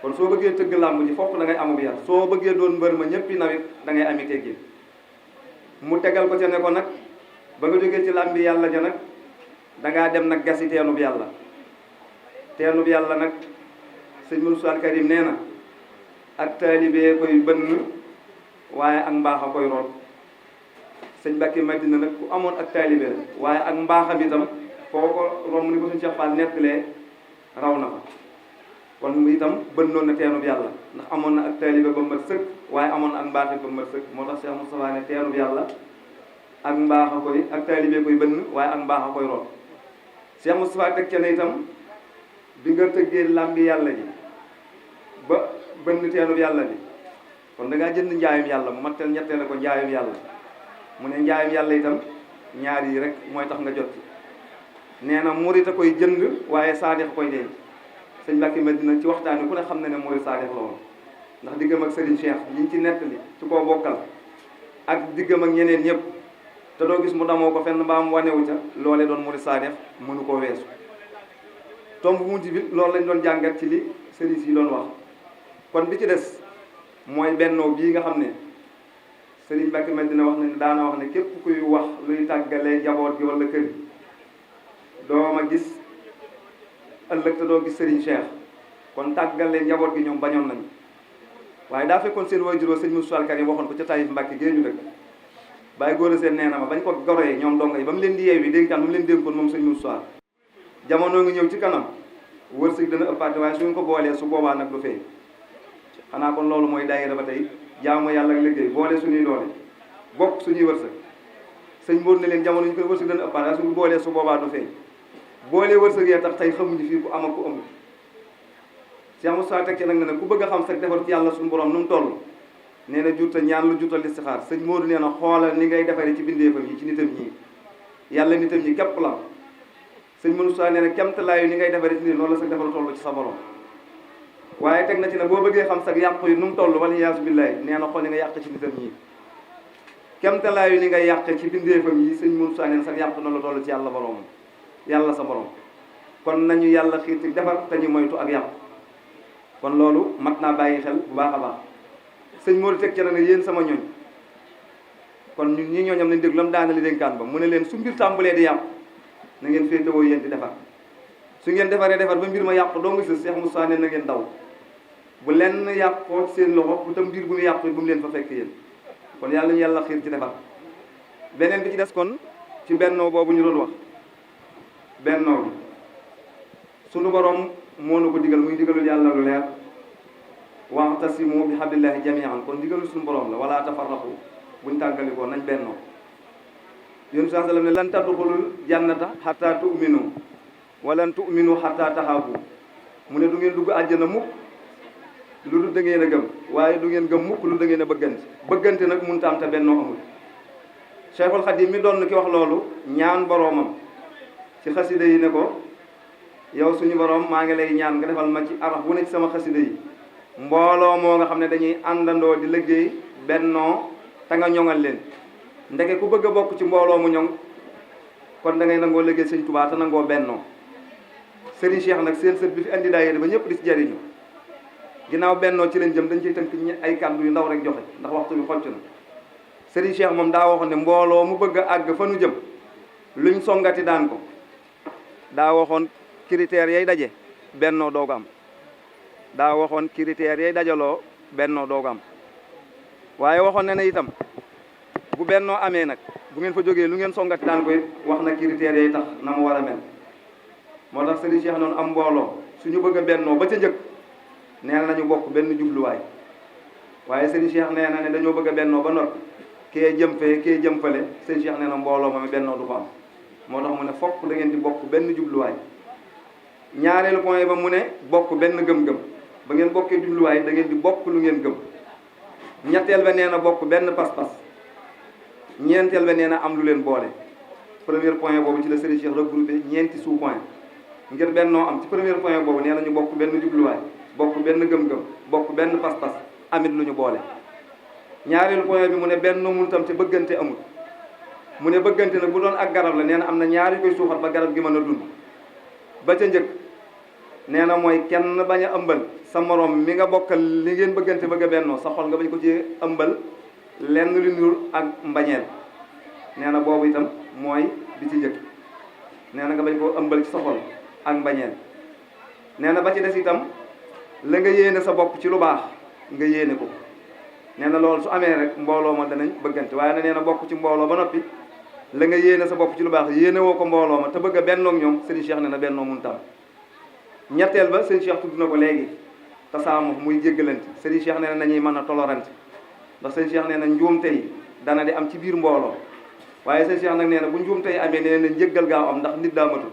kon soo bëggee tëgg làmb ji fokk da ngay amub yar soo bëggee doon mbër ma ñëppi nawit da ngay ami teggin mu tegal ko ca ne ko nag ba nga jógee ci làmbi yàlla ja nag dangaa dem nag gasi teenub yàlla nag sëñ Moussa Karim nee na ak taalibe koy bënn waaye ak mbaax a koy root sëñ Mbàkke Madina nag ku amoon ak taalibe la waaye ak mbaaxam itam foo ko romb ni ko suñu Cheikh Fall nettalee raw na ko kon mu itam bënnoon na teenub yàlla ndax amoon na ak taalibe ba mat sëkk waaye amoon na ak mbaax ba mat sëkk moo tax Cheikh Moustapha ne teenub yàlla ak mbaax a koy ak taalibe koy bënn waaye ak mbaax a koy root Cheikh Moustapha teg ca ne itam bi nga tëggee làmbi yàlla ji ba bënn teenub yàlla bi kon da ngaa jënd njaayum yàlla mu mattel ñetteele ko njaayum yàlla mu ne njaayum yàlla itam ñaar yi rek mooy tax nga jot nee na murit a koy jënd waaye saadix koy denc sëñ Mbàkke Madina ci waxtaan wi ku ne xam na ne murit saadix la woon ndax diggam ak Serigne Cheikh liñ ci nettali ci koo bokkal ak diggam ak ñeneen ñëpp te doo gis mu damoo ko fenn mbaa mu wanewu ca loolee doon murit saadix mënu koo weesu tomb bu mujj bi loolu lañ doon jàngat ci li sëriñ si doon wax kon bi ci des mooy bennoo bii nga xam ne sëriñ Mbàkke Madina wax ne daana wax ne képp kuy wax luy tàggalee njaboot gi wala kër gi doo ma gis ëllëg te doo gis sëriñ Cheikh kon tàggalee njaboot gi ñoom bañoon nañu waaye daa fekkoon seen waajur sëñ Moussa Karim waxoon ko ca Taïf Mbàkke gée ñu dëkk bàyyi góor a seen nee na ma bañ ko goroyee ñoom donga yi ba mu leen di yeew yi dénkaan ba mu leen dénkoon moom sëñ Moussa jamono ngi ñëw ci kanam wërsëg dana ëppaate waaye suñu ko boolee su boobaa nag du feeñ xanaa kon loolu mooy daayira ba tey jaamu yàlla ak liggéey boole suñuy doole bokk suñuy wërsëg sëñ Mbour ne leen jamono ñu koy wërsëg dana ëppaate waaye suñu boolee su boobaa du feeñ boolee wërsëg yee tax tey xamuñu fii ku am ak ku amul Cheikh Moussa teg ci nag ne ku bëgg a xam sax defar ci yàlla suñu borom nu mu toll nee na jutta ñaan lu juttal listixaar sëñ Mbour nee na xoolal ni ngay defaree ci bindeefam yi ci nitam ñii yàlla nitam ñi képp la sëñ Moussa nee na kemtalaayu ni ngay defaree ci nit noonu la sax defal toll ci sa borom waaye teg na ci ne boo bëggee xam sax yàqu yi nu mu toll wala yaasu billahi nee na xool ni nga yàq ci nitam ñii kemtalaayu ni ngay yàq ci bindeefam yi sëñ Moussa nee na sax yàqu noonu la toll ci yàlla borom yàlla sa borom kon nañu yàlla xiir ci defar te ñu moytu ak yàqu kon loolu mat naa bàyyi xel bu baax a baax sëñ Modou teg ci nag ne yéen sama ñooñ kon ñun ñi ñooñam nañ déglu lam daana li dénkaan ba mu ne leen su mbir tàmbalee di yàqu na ngeen féetewoo yéen di defar su ngeen defaree defar ba mbir ma yàqu doo nga sës Cheikh Moussa ne na ngeen daw bu lenn yàqoo seen loxo bu tam mbir bu mu yàqu bu mu leen fa fekk yéen kon yàlla ñu yàlla xiir ci defar beneen bi ci des kon ci bennoo boobu ñu doon wax bennoo bi sunu borom moo nu ko digal muy digalul yàlla lu leer wa'tasimu bi hablillahi jami'an kon digalul suñu borom la wala tafarraqu buñ tàggalikoo nañ bennoo yéen saa sallam ne lan tadxulul jannata hatta tu'minu walan tu'minu hatta tahabu mu ne du ngeen dugg àjjana mukk lu dul da ngeen a gëm waaye du ngeen gëm mukk lu da ngeen a bëggante nag mënut a am te bennoo amul Cheikhul Khadim mi doon ki wax loolu ñaan boroomam ci xasida yi ne ko yow suñu borom maa ngi lay ñaan nga defal ma ci araf bu ne ci sama xasida yi mbooloo moo nga xam ne dañuy àndandoo di liggéey bennoo te nga ñoŋal leen ndeke ku bëgg a bokk ci mbooloo mu ñoŋ kon da ngay nangoo liggéey sëñ Tuubaa te nangoo bennoo Serigne Cheikh nag seen sët bi fi andi daayira ba ñëpp di ci jariñu ginnaaw bennoo ci leen jëm dañ ciy tënk ay kàddu yu ndaw rek joxe ndax waxtu bi xocc na Serigne Cheikh moom daa waxoon ne mbooloo mu bëgg a àgg fa nu jëm luñ songati daan ko daa waxoon critères yay daje bennoo doogu am daa waxoon critères yay dajaloo bennoo doogu am waaye waxoon na ne itam bu bennoo amee nag bu ngeen fa jógee lu ngeen songati daan koy wax na critères yay tax na mu war a mel moo tax Serigne Cheikh noonu am mbooloo suñu bëgg a bennoo ba ca njëkk nee nañu bokk benn jubluwaay waaye Serigne Cheikh nee na ne dañoo bëgg a bennoo ba noppi kee jëm fee kee jëm fale Serigne Cheikh nee na mbooloo ma bennoo du ko am moo tax mu ne fokk da ngeen di bokk benn jubluwaay ñaareelu point ba mu ne bokk benn gëm-gëm ba ngeen bokkee jubluwaay da ngeen di bokk lu ngeen gëm ñetteel ba nee na bokk benn pas-pas ñeenteel ba nee na am lu leen boole premier point boobu ci la Serigne Cheikh regroupé ñeenti sous point ngir bennoo am ci premier point boobu nee na ñu bokk benn jubluwaay bokk benn gëm-gëm bokk benn pas-pas amit lu ñu boole ñaareelu point bi mu ne benn mun tam te bëggante amul mu ne bëggante nag bu doon ak garab la nee na am na ñaari koy suuxat ba garab gi mën a dund ba ca njëkk nee na mooy kenn bañ a ëmbal sa morom mi nga bokkal li ngeen bëggante bëgg a bennoo sa xol nga bañ ko ci ëmbal lenn lu ñuul ak mbañeel nee na boobu itam mooy bi ci njëkk nee na nga bañ koo ëmbal ci sa xol ak mbañeel nee na ba ci des itam la nga yéene sa bopp ci lu baax nga yéene ko nee na loolu su amee rek mbooloo ma danañ bëggante waaye na nee na bokk ci mbooloo ba noppi la nga yéene sa bopp ci lu baax yéene woo ko mbooloo ma te bëgg a bennoog ñoom Serigne Cheikh nee na bennoo mun tam ñetteel ba Serigne Cheikh tudd na ko léegi tasaamu muy jéggalante Serigne Cheikh nee na nañuy mën a tolérante ndax Serigne Cheikh nee na njuumte yi dana di am ci biir mbooloo waaye Serigne Cheikh nag nee na bu njuumte yi amee nee na njéggal gaaw am ndax nit daa matul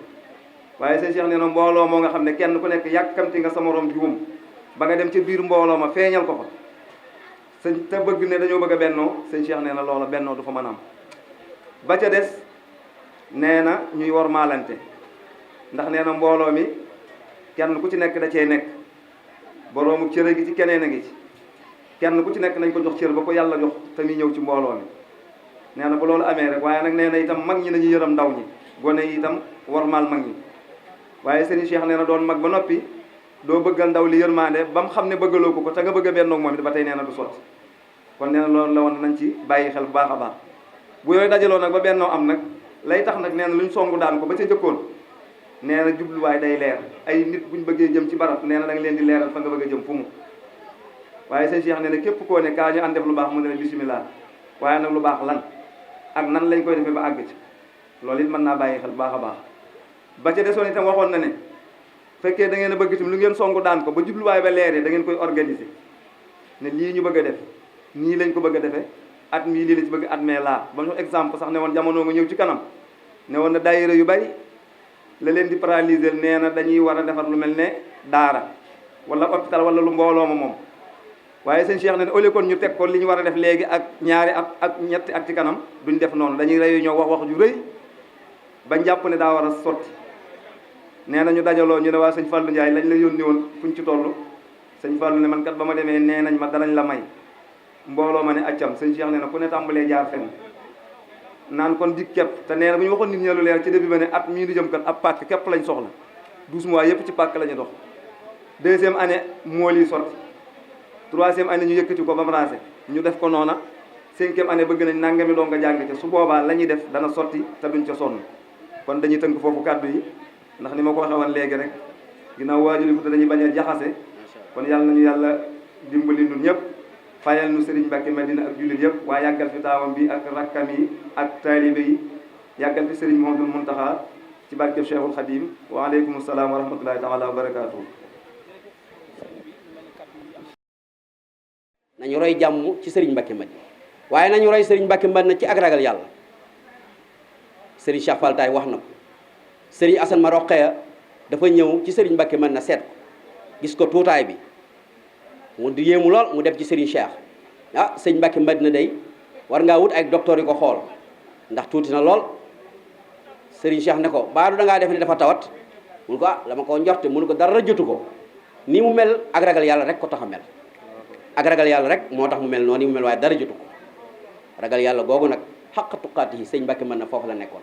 waaye Serigne Cheikh nee na mbooloo moo nga xam ne kenn ku nekk yàkkamti nga sa morom juum ba nga dem ci biir mbooloo ma feeñal ko fa te bëgg ne dañoo bëgg a bennoo Serigne Cheikh nee na loola bennoo du fa mën a am ba ca des nee na ñuy war maalante ndax nee na mbooloo mi kenn ku ci nekk da cee nekk boroomu cër gi ci keneen a ngi ci kenn ku ci nekk nañ ko jox cër ba ko yàlla jox te muy ñëw ci mbooloo mi nee na bu loolu amee rek waaye nag nee na itam mag ñi nañu yërëm ndaw ñi gone yi itam war maal mag ñi waaye Serigne Cheikh nee na doon mag ba noppi doo bëggal ndaw li yërmande ba mu xam ne bëggaloo ko te nga bëgg a bennoog moom it ba tey nee na du sotti kon nee na loolu la woon nañ ci bàyyi xel bu baax a baax bu yooyu dajaloo nag ba bennoo am nag lay tax nag nee na lu ñu songu daan ko ba ca jëkkoon nee na jubluwaay day leer ay nit buñ bëggee jëm ci barab nee na da nga leen di leeral fa nga bëgg a jëm fu mu waaye sëñ Cheikh nee na képp koo ne kaa ñu ànd def lu baax mu ne la bisimilah waaye nag lu baax lan ak nan lañ koy defee ba àgg ci loolu it mën naa bàyyi xel bu baax a baax ba ca desoon itam waxoon na ne fekkee da ngeen a bëgg itam lu ngeen songu daan ko ba jubluwaay ba leeree da ngeen koy organiser ne lii ñu bëgg a def nii lañ ko bëgg a defee at mii lii la ci bëgg at mee laa ba ñu exemple sax ne woon jamono nga ñëw ci kanam ne woon na daayira yu bari la leen di paralyser nee na dañuy war a defar lu mel ne daara wala hôpital wala lu mbooloo ma moom waaye sëñ Cheikh ne ne au lieu kon ñu teg ko li ñu war a def léegi ak ñaari at ak ñetti at ci kanam duñ def noonu dañuy réunion wax ju rëy bañ jàpp ne daa war a sotti nee na ñu dajaloo ñu ne waa sëñ Fallou Ndiaye lañ la yónni woon fuñ ci toll sëñ Fallou ne man kat ba ma demee nee nañ ma danañ la may mbooloo ma ne accam sëñ Cheikh nee na ku ne tàmbalee jaar fenn naan kon dik képp te nee na bu ñu waxoon nit ñi lu leer ci début ba ne at mii di jëm kat ab pàkk képp lañ soxla 12 mois yëpp ci pàkk la ñu dox deuxième année mool yi sotti troisième année ñu yëkkati ko ba mu raase ñu def ko noona cinquième année bëgg nañ nangami doo nga jàng ca su boobaa la ñuy def dana sotti te duñ ca sonn kon dañuy tënk foofu kàddu yi ndax ni ma ko waxee woon léegi rek ginnaaw waajur yi te dañuy bañ a jaxase kon yàlla nañu yàlla dimbali ñun ñëpp fayal nu Serigne Mbacké Madina ak jullit yëpp waaye yàggal fi taawam bi ak rakkam yi ak taalibe yi yàggal fi Serigne Mouhamadoul Mountakha ci barkeb Cheikhul Khadim wa aleykum salaam wa rahmatullahi taala wa barakatuh nañu roy jàmm ci Serigne Mbacké Madina waaye nañu roy Serigne Mbacké Madina ci ak ragal yàlla Serigne Cheikh Fall Taye wax na ko Serigne Assane ma Roqeya dafa ñëw ci Serigne Mbacké Madina seet ko gis ko tuutaay bi mu di yéemu lool mu dem ci Serigne Cheikh ah sëñ Mbacké Madina day war ngaa wut ay docteur yi ko xool ndax tuuti na lool Serigne Cheikh ne ko baadu da ngaa def ne dafa tawat mun ko ah la ma ko njorte mun ko dara jotu ko ni mu mel ak ragal yàlla rek ko tax a mel ak ragal yàlla rek moo tax mu mel noonu ni mu mel waaye dara jotu ko ragal yàlla googu nag xaq tuqaati yi sëñ Mbacké Madina foofu la nekkoon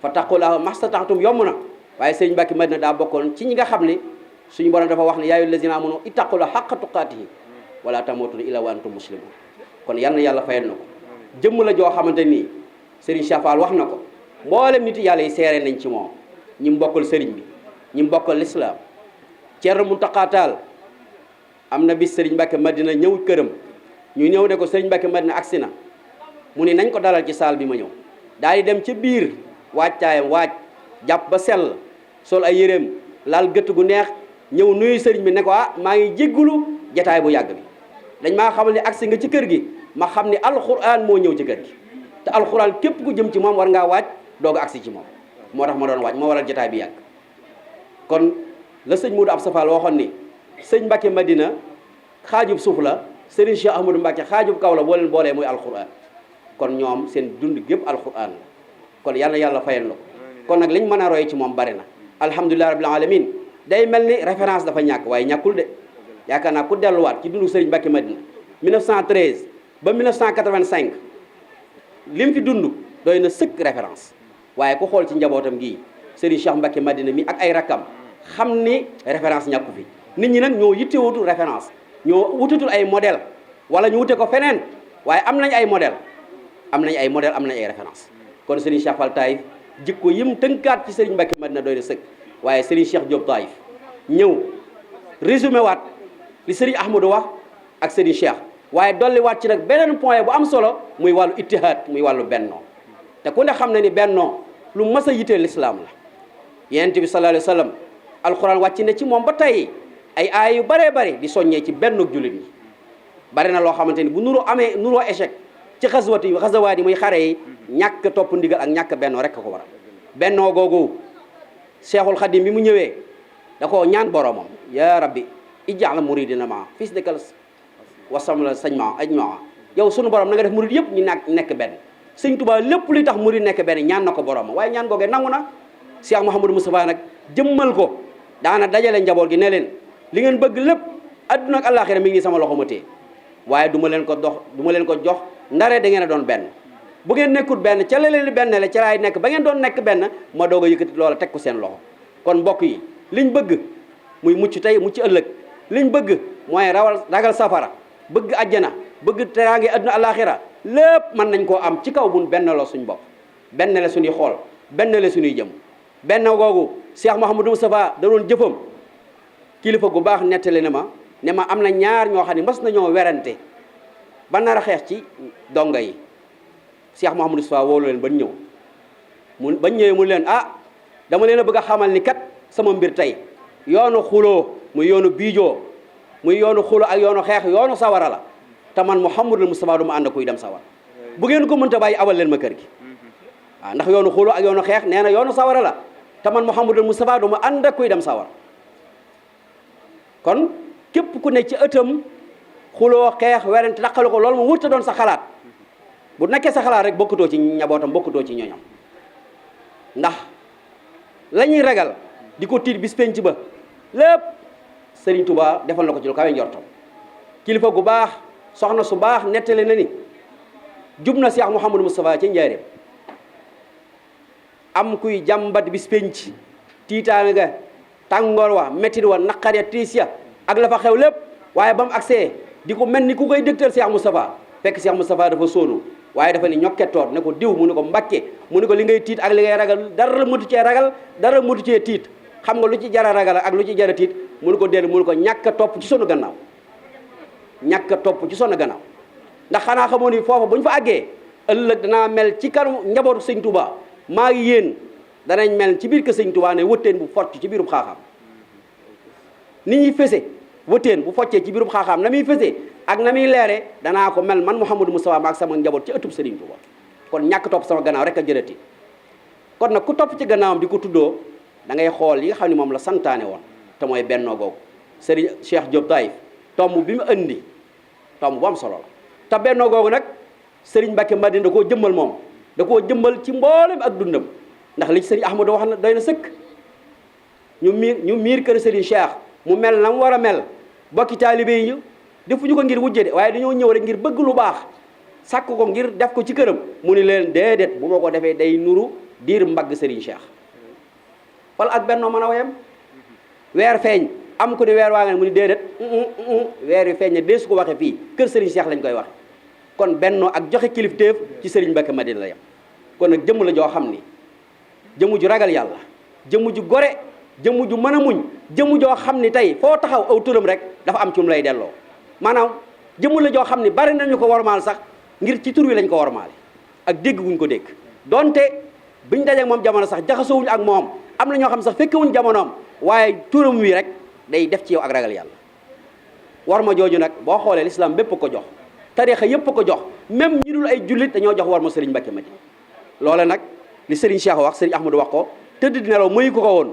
fa taqulaa mastata'tum yomb na waaye sëñ Mbacké Madina daa bokkoon ci ñi nga xam ne suñu borom dafa wax ne yaa ayyuhal lazina amanu ittaqullaha haqqa tuqaatihi wala tamutunna illa wa antum muslimun kon yal na yàlla fayal na ko jëmm la joo xamante nii Serigne Cheikh Fall wax na ko mboolem nit yàlla yi seere nañ ci moom ñi mu bokkal sëriñ bi ñi mu bokkal lislaam Thierno Mountakha Tall am na bis Serigne Mbacké Madina ñëw këram ñu ñëw ne ko Serigne Mbacké Madina agsi na mu ni nañ ko dalal ci saal bi ma ñëw daal di dem ca biir waajtaayam waaj jàpp ba sell sol ay yéreem laal gëtt gu neex ñëw nuyu sëriñ bi ne ko ah maa ngi jéggulu jataay bu yàgg bi dañ maa xamal ne agsi nga ci kër gi ma xam ne alxuraan moo ñëw ci kër gi te alxuraan képp ku jëm ci moom war ngaa waaj doog a agsi ci moom moo tax ma doon waaj moo waral jataay bi yàgg kon la sëñ Modou Absa Fall waxoon ni sëñ Mbacké Madina xaajub suuf la sëriñ Cheikh Ahmadou Mbacké xaajub kaw la boo leen boolee muy alxuraan kon ñoom seen dund gépp alxuraan la kon yal na yàlla fayal la ko kon nag liñ mën a roy ci moom bari na alhamdulilah rabbil alamin day mel ni référence dafa ñàkk waaye ñàkkul de yaakaar naa ku delluwaat ci dundu Serigne Mbacké Madina 1913 ba 1985 lim fi dund doy na sëkk référence waaye ku xool ci njabootam gii Serigne Cheikh Mbacké Madina mi ak ay rakkam xam ni référence ñàkku fi nit ñi nag ñoo yittewutul référence ñoo wutatul ay modèle wala ñu wute ko feneen waaye am nañ ay modèle am nañ ay référence kon Serigne Cheikh Fall Taye jikko yim tënkaat ci Serigne Mbacké Madina doy na sëkk waaye Serigne Cheikh Diop Taïf ñëw résumé waat li Serigne Ahmadou wax ak Serigne Cheikh waaye dolliwaat ci nag beneen point bu am solo muy wàllu ittihaad muy wàllu bennoo te ku ne xam ne ni bennoo lu mas a yiteel lislaam la yonent bi sallallahu alayhi wa sallam alquran wàcc na ci moom ba tey ay aay yu bëree bëri di soññee ci benn jullit ñi bari na loo xamante ni bu nuroo échec ci xasawaat yi muy xare yi ñàkk topp ndigal ak ñàkk bennoo rek ko waral bennoo googu Cheikhul Khadim bi mu ñëwee da koo ñaan boromam ya rabbi ij'al muridina ma fis dekal wasam la sañ ma aj ma yow sunu borom na nga def murid yëpp ñu nekk benn Sëñ Tuubaa lépp luy tax murid nekk benn ñaan na ko boromam waaye ñaan googee nangu na Cheikh Mouhamadou Moustapha nag jëmmal ko daana dajale njaboot gi ne leen li ngeen bëgg lépp adduna ak àllaaxira mi ngi sama loxo ma téye waaye du ma leen ko jox ndare da ngeen a doon benn bu ngeen nekkul benn ca la leen benn la ca laay nekk ba ngeen doon nekk benn ma doog a yëkkati loola teg ko seen loxo kon mbokk yi liñ bëgg muy mucc tey mucc ëllëg liñ bëgg mooy ragal safara bëgg àjjana bëgg teraange adduna àllaaxira lépp mën nañ koo am ci kaw buñ benn la suñ bopp benn la suñuy xool benn la suñuy jëm benn googu Cheikh Mouhamadou Moustapha da doon jëfam kilifa gu baax nettali ne ma am na ñaar ñoo xam ne mas nañoo werante ba nar a xeex ci donga yi Cheikh Mouhamadou Moustapha woolu leen ba ñëw bañ ñëwee mu leen dama leen a bëgg a xamal ni kat sama mbir tey yoonu xuloo muy yoonu biijoo muy yoonu xuloo ak yoonu xeex yoonu sawara la te man Mouhamadou Moustapha du ma ànd kuy dem sawara bu ngeen ko mënta bàyyi awal leen ma kër gi waaw ndax yoonu xuloo ak yoonu xeex nee na yoonu sawara la te man Mouhamadou Moustapha du ma ànd ak kuy dem sawara kon képp ku ne ci ëttam xuloo xeex werante taqalu ko loolu mu wurta doon sa xalaat bu nekkee sa xalaat rek bokkutoo ci ñabootam bokkutoo ci ñooñam ndax la ñuy ragal di ko tiit bis penc ba lépp Serigne Touba defal na ko ci lu kawe njortam kilifa gu baax soxna su baax nettali na ni jub na Cheikh Mouhamadou Moustapha ci njaareem am kuy jàmbat bis penc tiitaane ga tàngoor wa méttit wa naqar ya tiis ya ak la fa xew lépp waaye ba mu agsee di ko mel ni ku koy dëgtal Cheikh Moustapha fekk Cheikh Moustapha dafa sóonu waaye dafa ni ñokketoor ne ko diw mu ne ko Mbàkke mu ne ko li ngay tiit ak li ngay ragal dara mëtu cee ragal dara mëtu cee tiit xam nga lu ci jara ragal ak lu ci jara tiit mu ne ko déedéet mu ne ko ñàkk a topp ci sunu gannaaw ñàkk a topp ci sunu gannaaw ndax xanaa xamoo ni foofa bu ñu fa àggee ëllëg danaa mel ci kanam njabootu Sëñ Touba maa ngi yéen danañ mel ci biir kër Sëñ Touba ne wëtteen bu fott ci biirub xaaxaam ni ñuy fese wëtteen bu foccee ci biirub xaaxaam na muy fese ak na muy leere danaa ko mel man Mouhamadou Moustapha maak sama njaboot ci ëttub Serigne Touba kon ñàkk topp sama gannaaw rek a jërëti kon nag ku topp ci gannaawam di ko tuddoo da ngay xool yi nga xam ne moom la santaane woon te mooy bennoo googu Serigne Cheikh Diop Taïf tomb bi mu indi tomb bu am solo la te bennoo googu nag Serigne Mbacké Madina da koo jëmmal moom da koo jëmmal ci mboolem ak dundam ndax li ci Serigne Ahmadou wax na doy na sëkk ñu miir kër Serigne Cheikh mu mel na mu war a mel bokki taalibe yi defuñu ko ngir wujje de waaye dañoo ñëw rek ngir bëgg lu baax sàkk ko ngir def ko ci këram mu ni leen déedéet bu ma ko defee day nuru diir mbagg Serigne Cheikh wala ak bennoo mën a wayam weer feeñ am ko ni weer waa nga ne mu ni déedéet weer wi feeñ ne dee su ko waxee fii kër Serigne Cheikh lañ koy waxe kon bennoo ak joxe kilifteef ci Serigne Mbacké Madina la yam kon nag jëmm la joo xam ni jëmm ju ragal yàlla jëmm ju gore jëmm ju mën a muñ jëmm joo xam ni tey foo taxaw aw turam rek dafa am ci mu lay delloo maanaam jëmm la joo xam ni bari nañu ko warmaal sax ngir ci tur wi lañ ko warmaale ak dégg wuñ ko dégg donte biñ dajeek moom jamono sax jaxasoowuñ ak moom am na ñoo xam sax fekkewuñ jamonoom waaye turam wi rek day def ci yow ak ragal yàlla war ma jooju nag boo xoolee l'islam bépp ko jox tarixa yëpp ko jox même ñi dul ay jullit dañoo jox war ma Serigne Mbacké Madina loole nag li Serigne Cheikh wax Serigne Ahmadou wax ko tëdd di nelaw mayu ko ko woon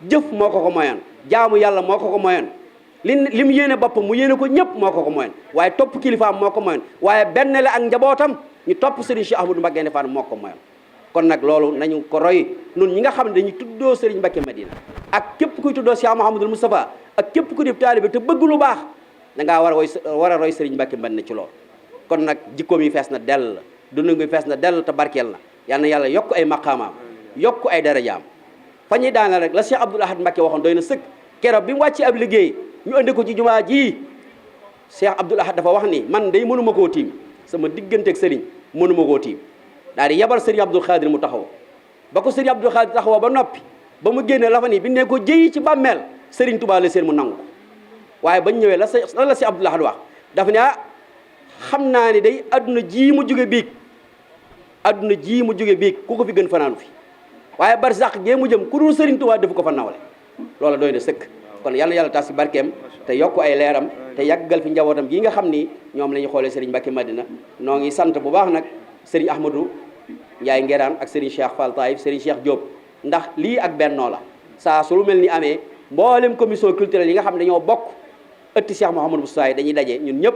jëf moo ko ko moyoon jaamu yàlla moo ko ko moyoon li mu yéene boppam mu yéene ko ñëpp moo ko ko moyoon waaye topp kilifaam moo ko moyoon waaye benn la ak njabootam ñu topp Serigne Cheikh Ahmadou Mbacké Ndefane moo ko moyoon kon nag loolu nañu ko roy nun ñi nga xam ne dañuy tuddoo Serigne Mbacké Madina ak képp kuy tuddoo Cheikh Mouhamadoul Moustapha ak képp ku def taalibe te bëgg lu baax dangaa war a roy Serigne Mbacké Madina ci loolu kon nag jikkoom yi fees na dell dund ngi fees na dell te barkeel na yal na yàlla yokk ay maqaamaam yokk ay darajaam fa ñuy daanal rek la Cheikh Abdoul Ahad Mbacké waxoon doy na sëkk keroog bi mu wàccee ab liggéey ñu andi ko ci jumaa ji Cheikh Abdoul Ahad dafa wax ni man day mënuma koo tiim sama digganteeg Serigne mënuma koo tiim daal di yebal Serigne Abdoul Khadir mu taxaw ba ko Serigne Abdoul Khadir taxawoo ba noppi ba mu génne la fa ni bi ne ko jëyi ci bàmmeel Serigne Touba la seen mu nangu ko waaye bañ ñëwee la si Abdou Lahad wax dafa ne xam naa ni day adduna ji mu jóge biig ku ko fi gën fanaanu fi waaye barzaq gee mu jëm ku dul Serigne Touba defu ko fa nawle loola doy na sëkk kon yal na yàlla tas ci barkeem te yokk ay leeram te yàggal fi njabootam gi nga xam ni ñoom la ñu xoolee Serigne Mbacké Madina noo ngi sant bu baax nag Serigne Ahmadou Ndiaye Ngeraan ak Serigne Cheikh Fall Taïf Serigne Cheikh Diop ndax lii ak bennoo la saa su lu mel ni amee mboolem commission culturelle yi nga xam ne dañoo bokk ëtti Cheikh Mouhamadou Moustapha dañuy daje ñun ñëpp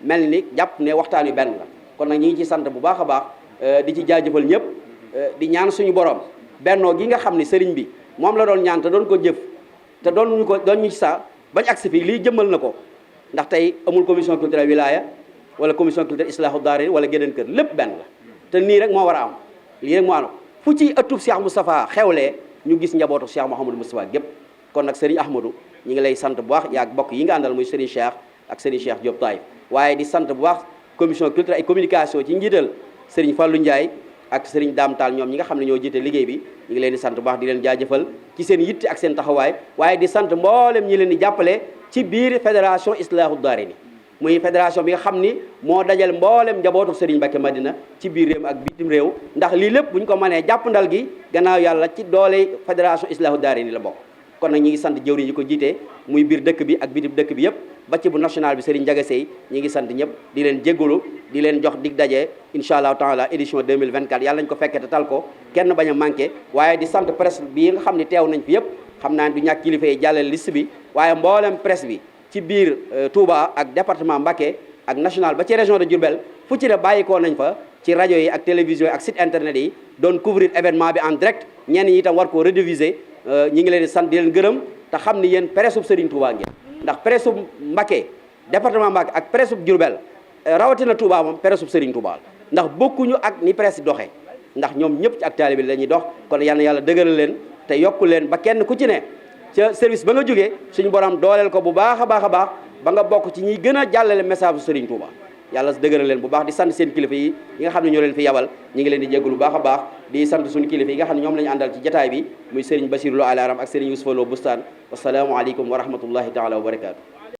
mel ni jàpp ne waxtaan wi benn la kon nag ñu ngi ci sant bu baax a baax di ci jaajëfal ñëpp di ñaan suñu borom bennoo gi nga xam ni Serigne bi moom la doon ñaan te doon ko jëf te doon ñu ci sa bañ agsi fii lii jëmmal na ko ndax tey amul commission culturelle wilaya wala commission culturelle islahu daarin wala geneen kër lépp benn la te nii rek moo war a am lii rek moo am fu ci ëttub Cheikh Moustapha xewlee ñu gis njabootu Cheikh Mouhamadou Moustapha gépp kon nag Serigne Ahmadou ñi ngi lay sant bu baax yaag bokk yi nga àndal muy Serigne Cheikh ak Serigne Cheikh Diop Taïf waaye di sant bu baax commission culturelle et communication ci njiital Serigne Fallou Ndiaye ak Serigne Dame Tall ñoom ñi nga xam ne ñoo jiite liggéey bi ñu ngi leen di sant bu baax di leen jaajëfal ci seen yitte ak seen taxawaay waaye di sant mboolem ñi leen di jàppale ci biir fédération Islahou Darayni muy fédération bi nga xam ni moo dajal mboolem njabootu Serigne Mbacké Madina ci biir réew ak bitim réew ndax lii lépp bu ñu ko mënee jàppandal gi gannaaw yàlla ci doole fédération Islahou Darayni la bokk kon nag ñi ngi sant jëwriñ yi ko jiite muy biir dëkk bi ak bitim dëkk bi yëpp ba ci bu national bi Serigne Ndiaga Sey ñi ngi sant ñëpp di leen jéggalu di leen jox dig daje incha allahu taala édition 2024 yàlla nañ ko fekkee te tal ko kenn bañ a manqué waaye di sant presse bi nga xam ne teew nañ fi yëpp xam naa ne du ñàkk kilifa yi jàllale liste bi waaye mboolem presse bi ci biir Touba ak département Mbacké ak national ba ci région de Diourbel fu ci ne bàyyikoo nañ fa ci rajo yi ak télévision yi ak site internet yi doon couvrir événement bi en direct ñenn ñi itam war koo rediffuser ñi ngi leen di sant di leen gërëm te xam ni yéen presse bu Serigne Touba ngeen ndax presse bu Mbacké département Mbacké ak presse bu Diourbel rawatina Touba moom presse bu Serigne Touba ndax bokkuñu ak ni presse doxee ndax ñoom ñëpp ci ak taalibe bi la ñuy dox kon yal na yàlla dëgëral leen te yokku leen ba kenn ku ci ne ca service ba nga jógee suñu borom dooleel ko bu baax a baax a baax ba nga bokk ci ñi gën a jàllale message bu Serigne Touba yàlla dëgëral leen bu baax di sant seen kilifa yi nga xam ne ñoo leen fi yabal ñi ngi leen di jéggalu bu baax a baax di sant suñu kilifa yi nga xam ne ñoom la ñu àndal ci jataay bi muy Serigne Bassirou Lo Alaram ak Serigne Youssoufa Lo Bustaan wasalaamu aleykum wa rahmatullahi taala wa barakaatu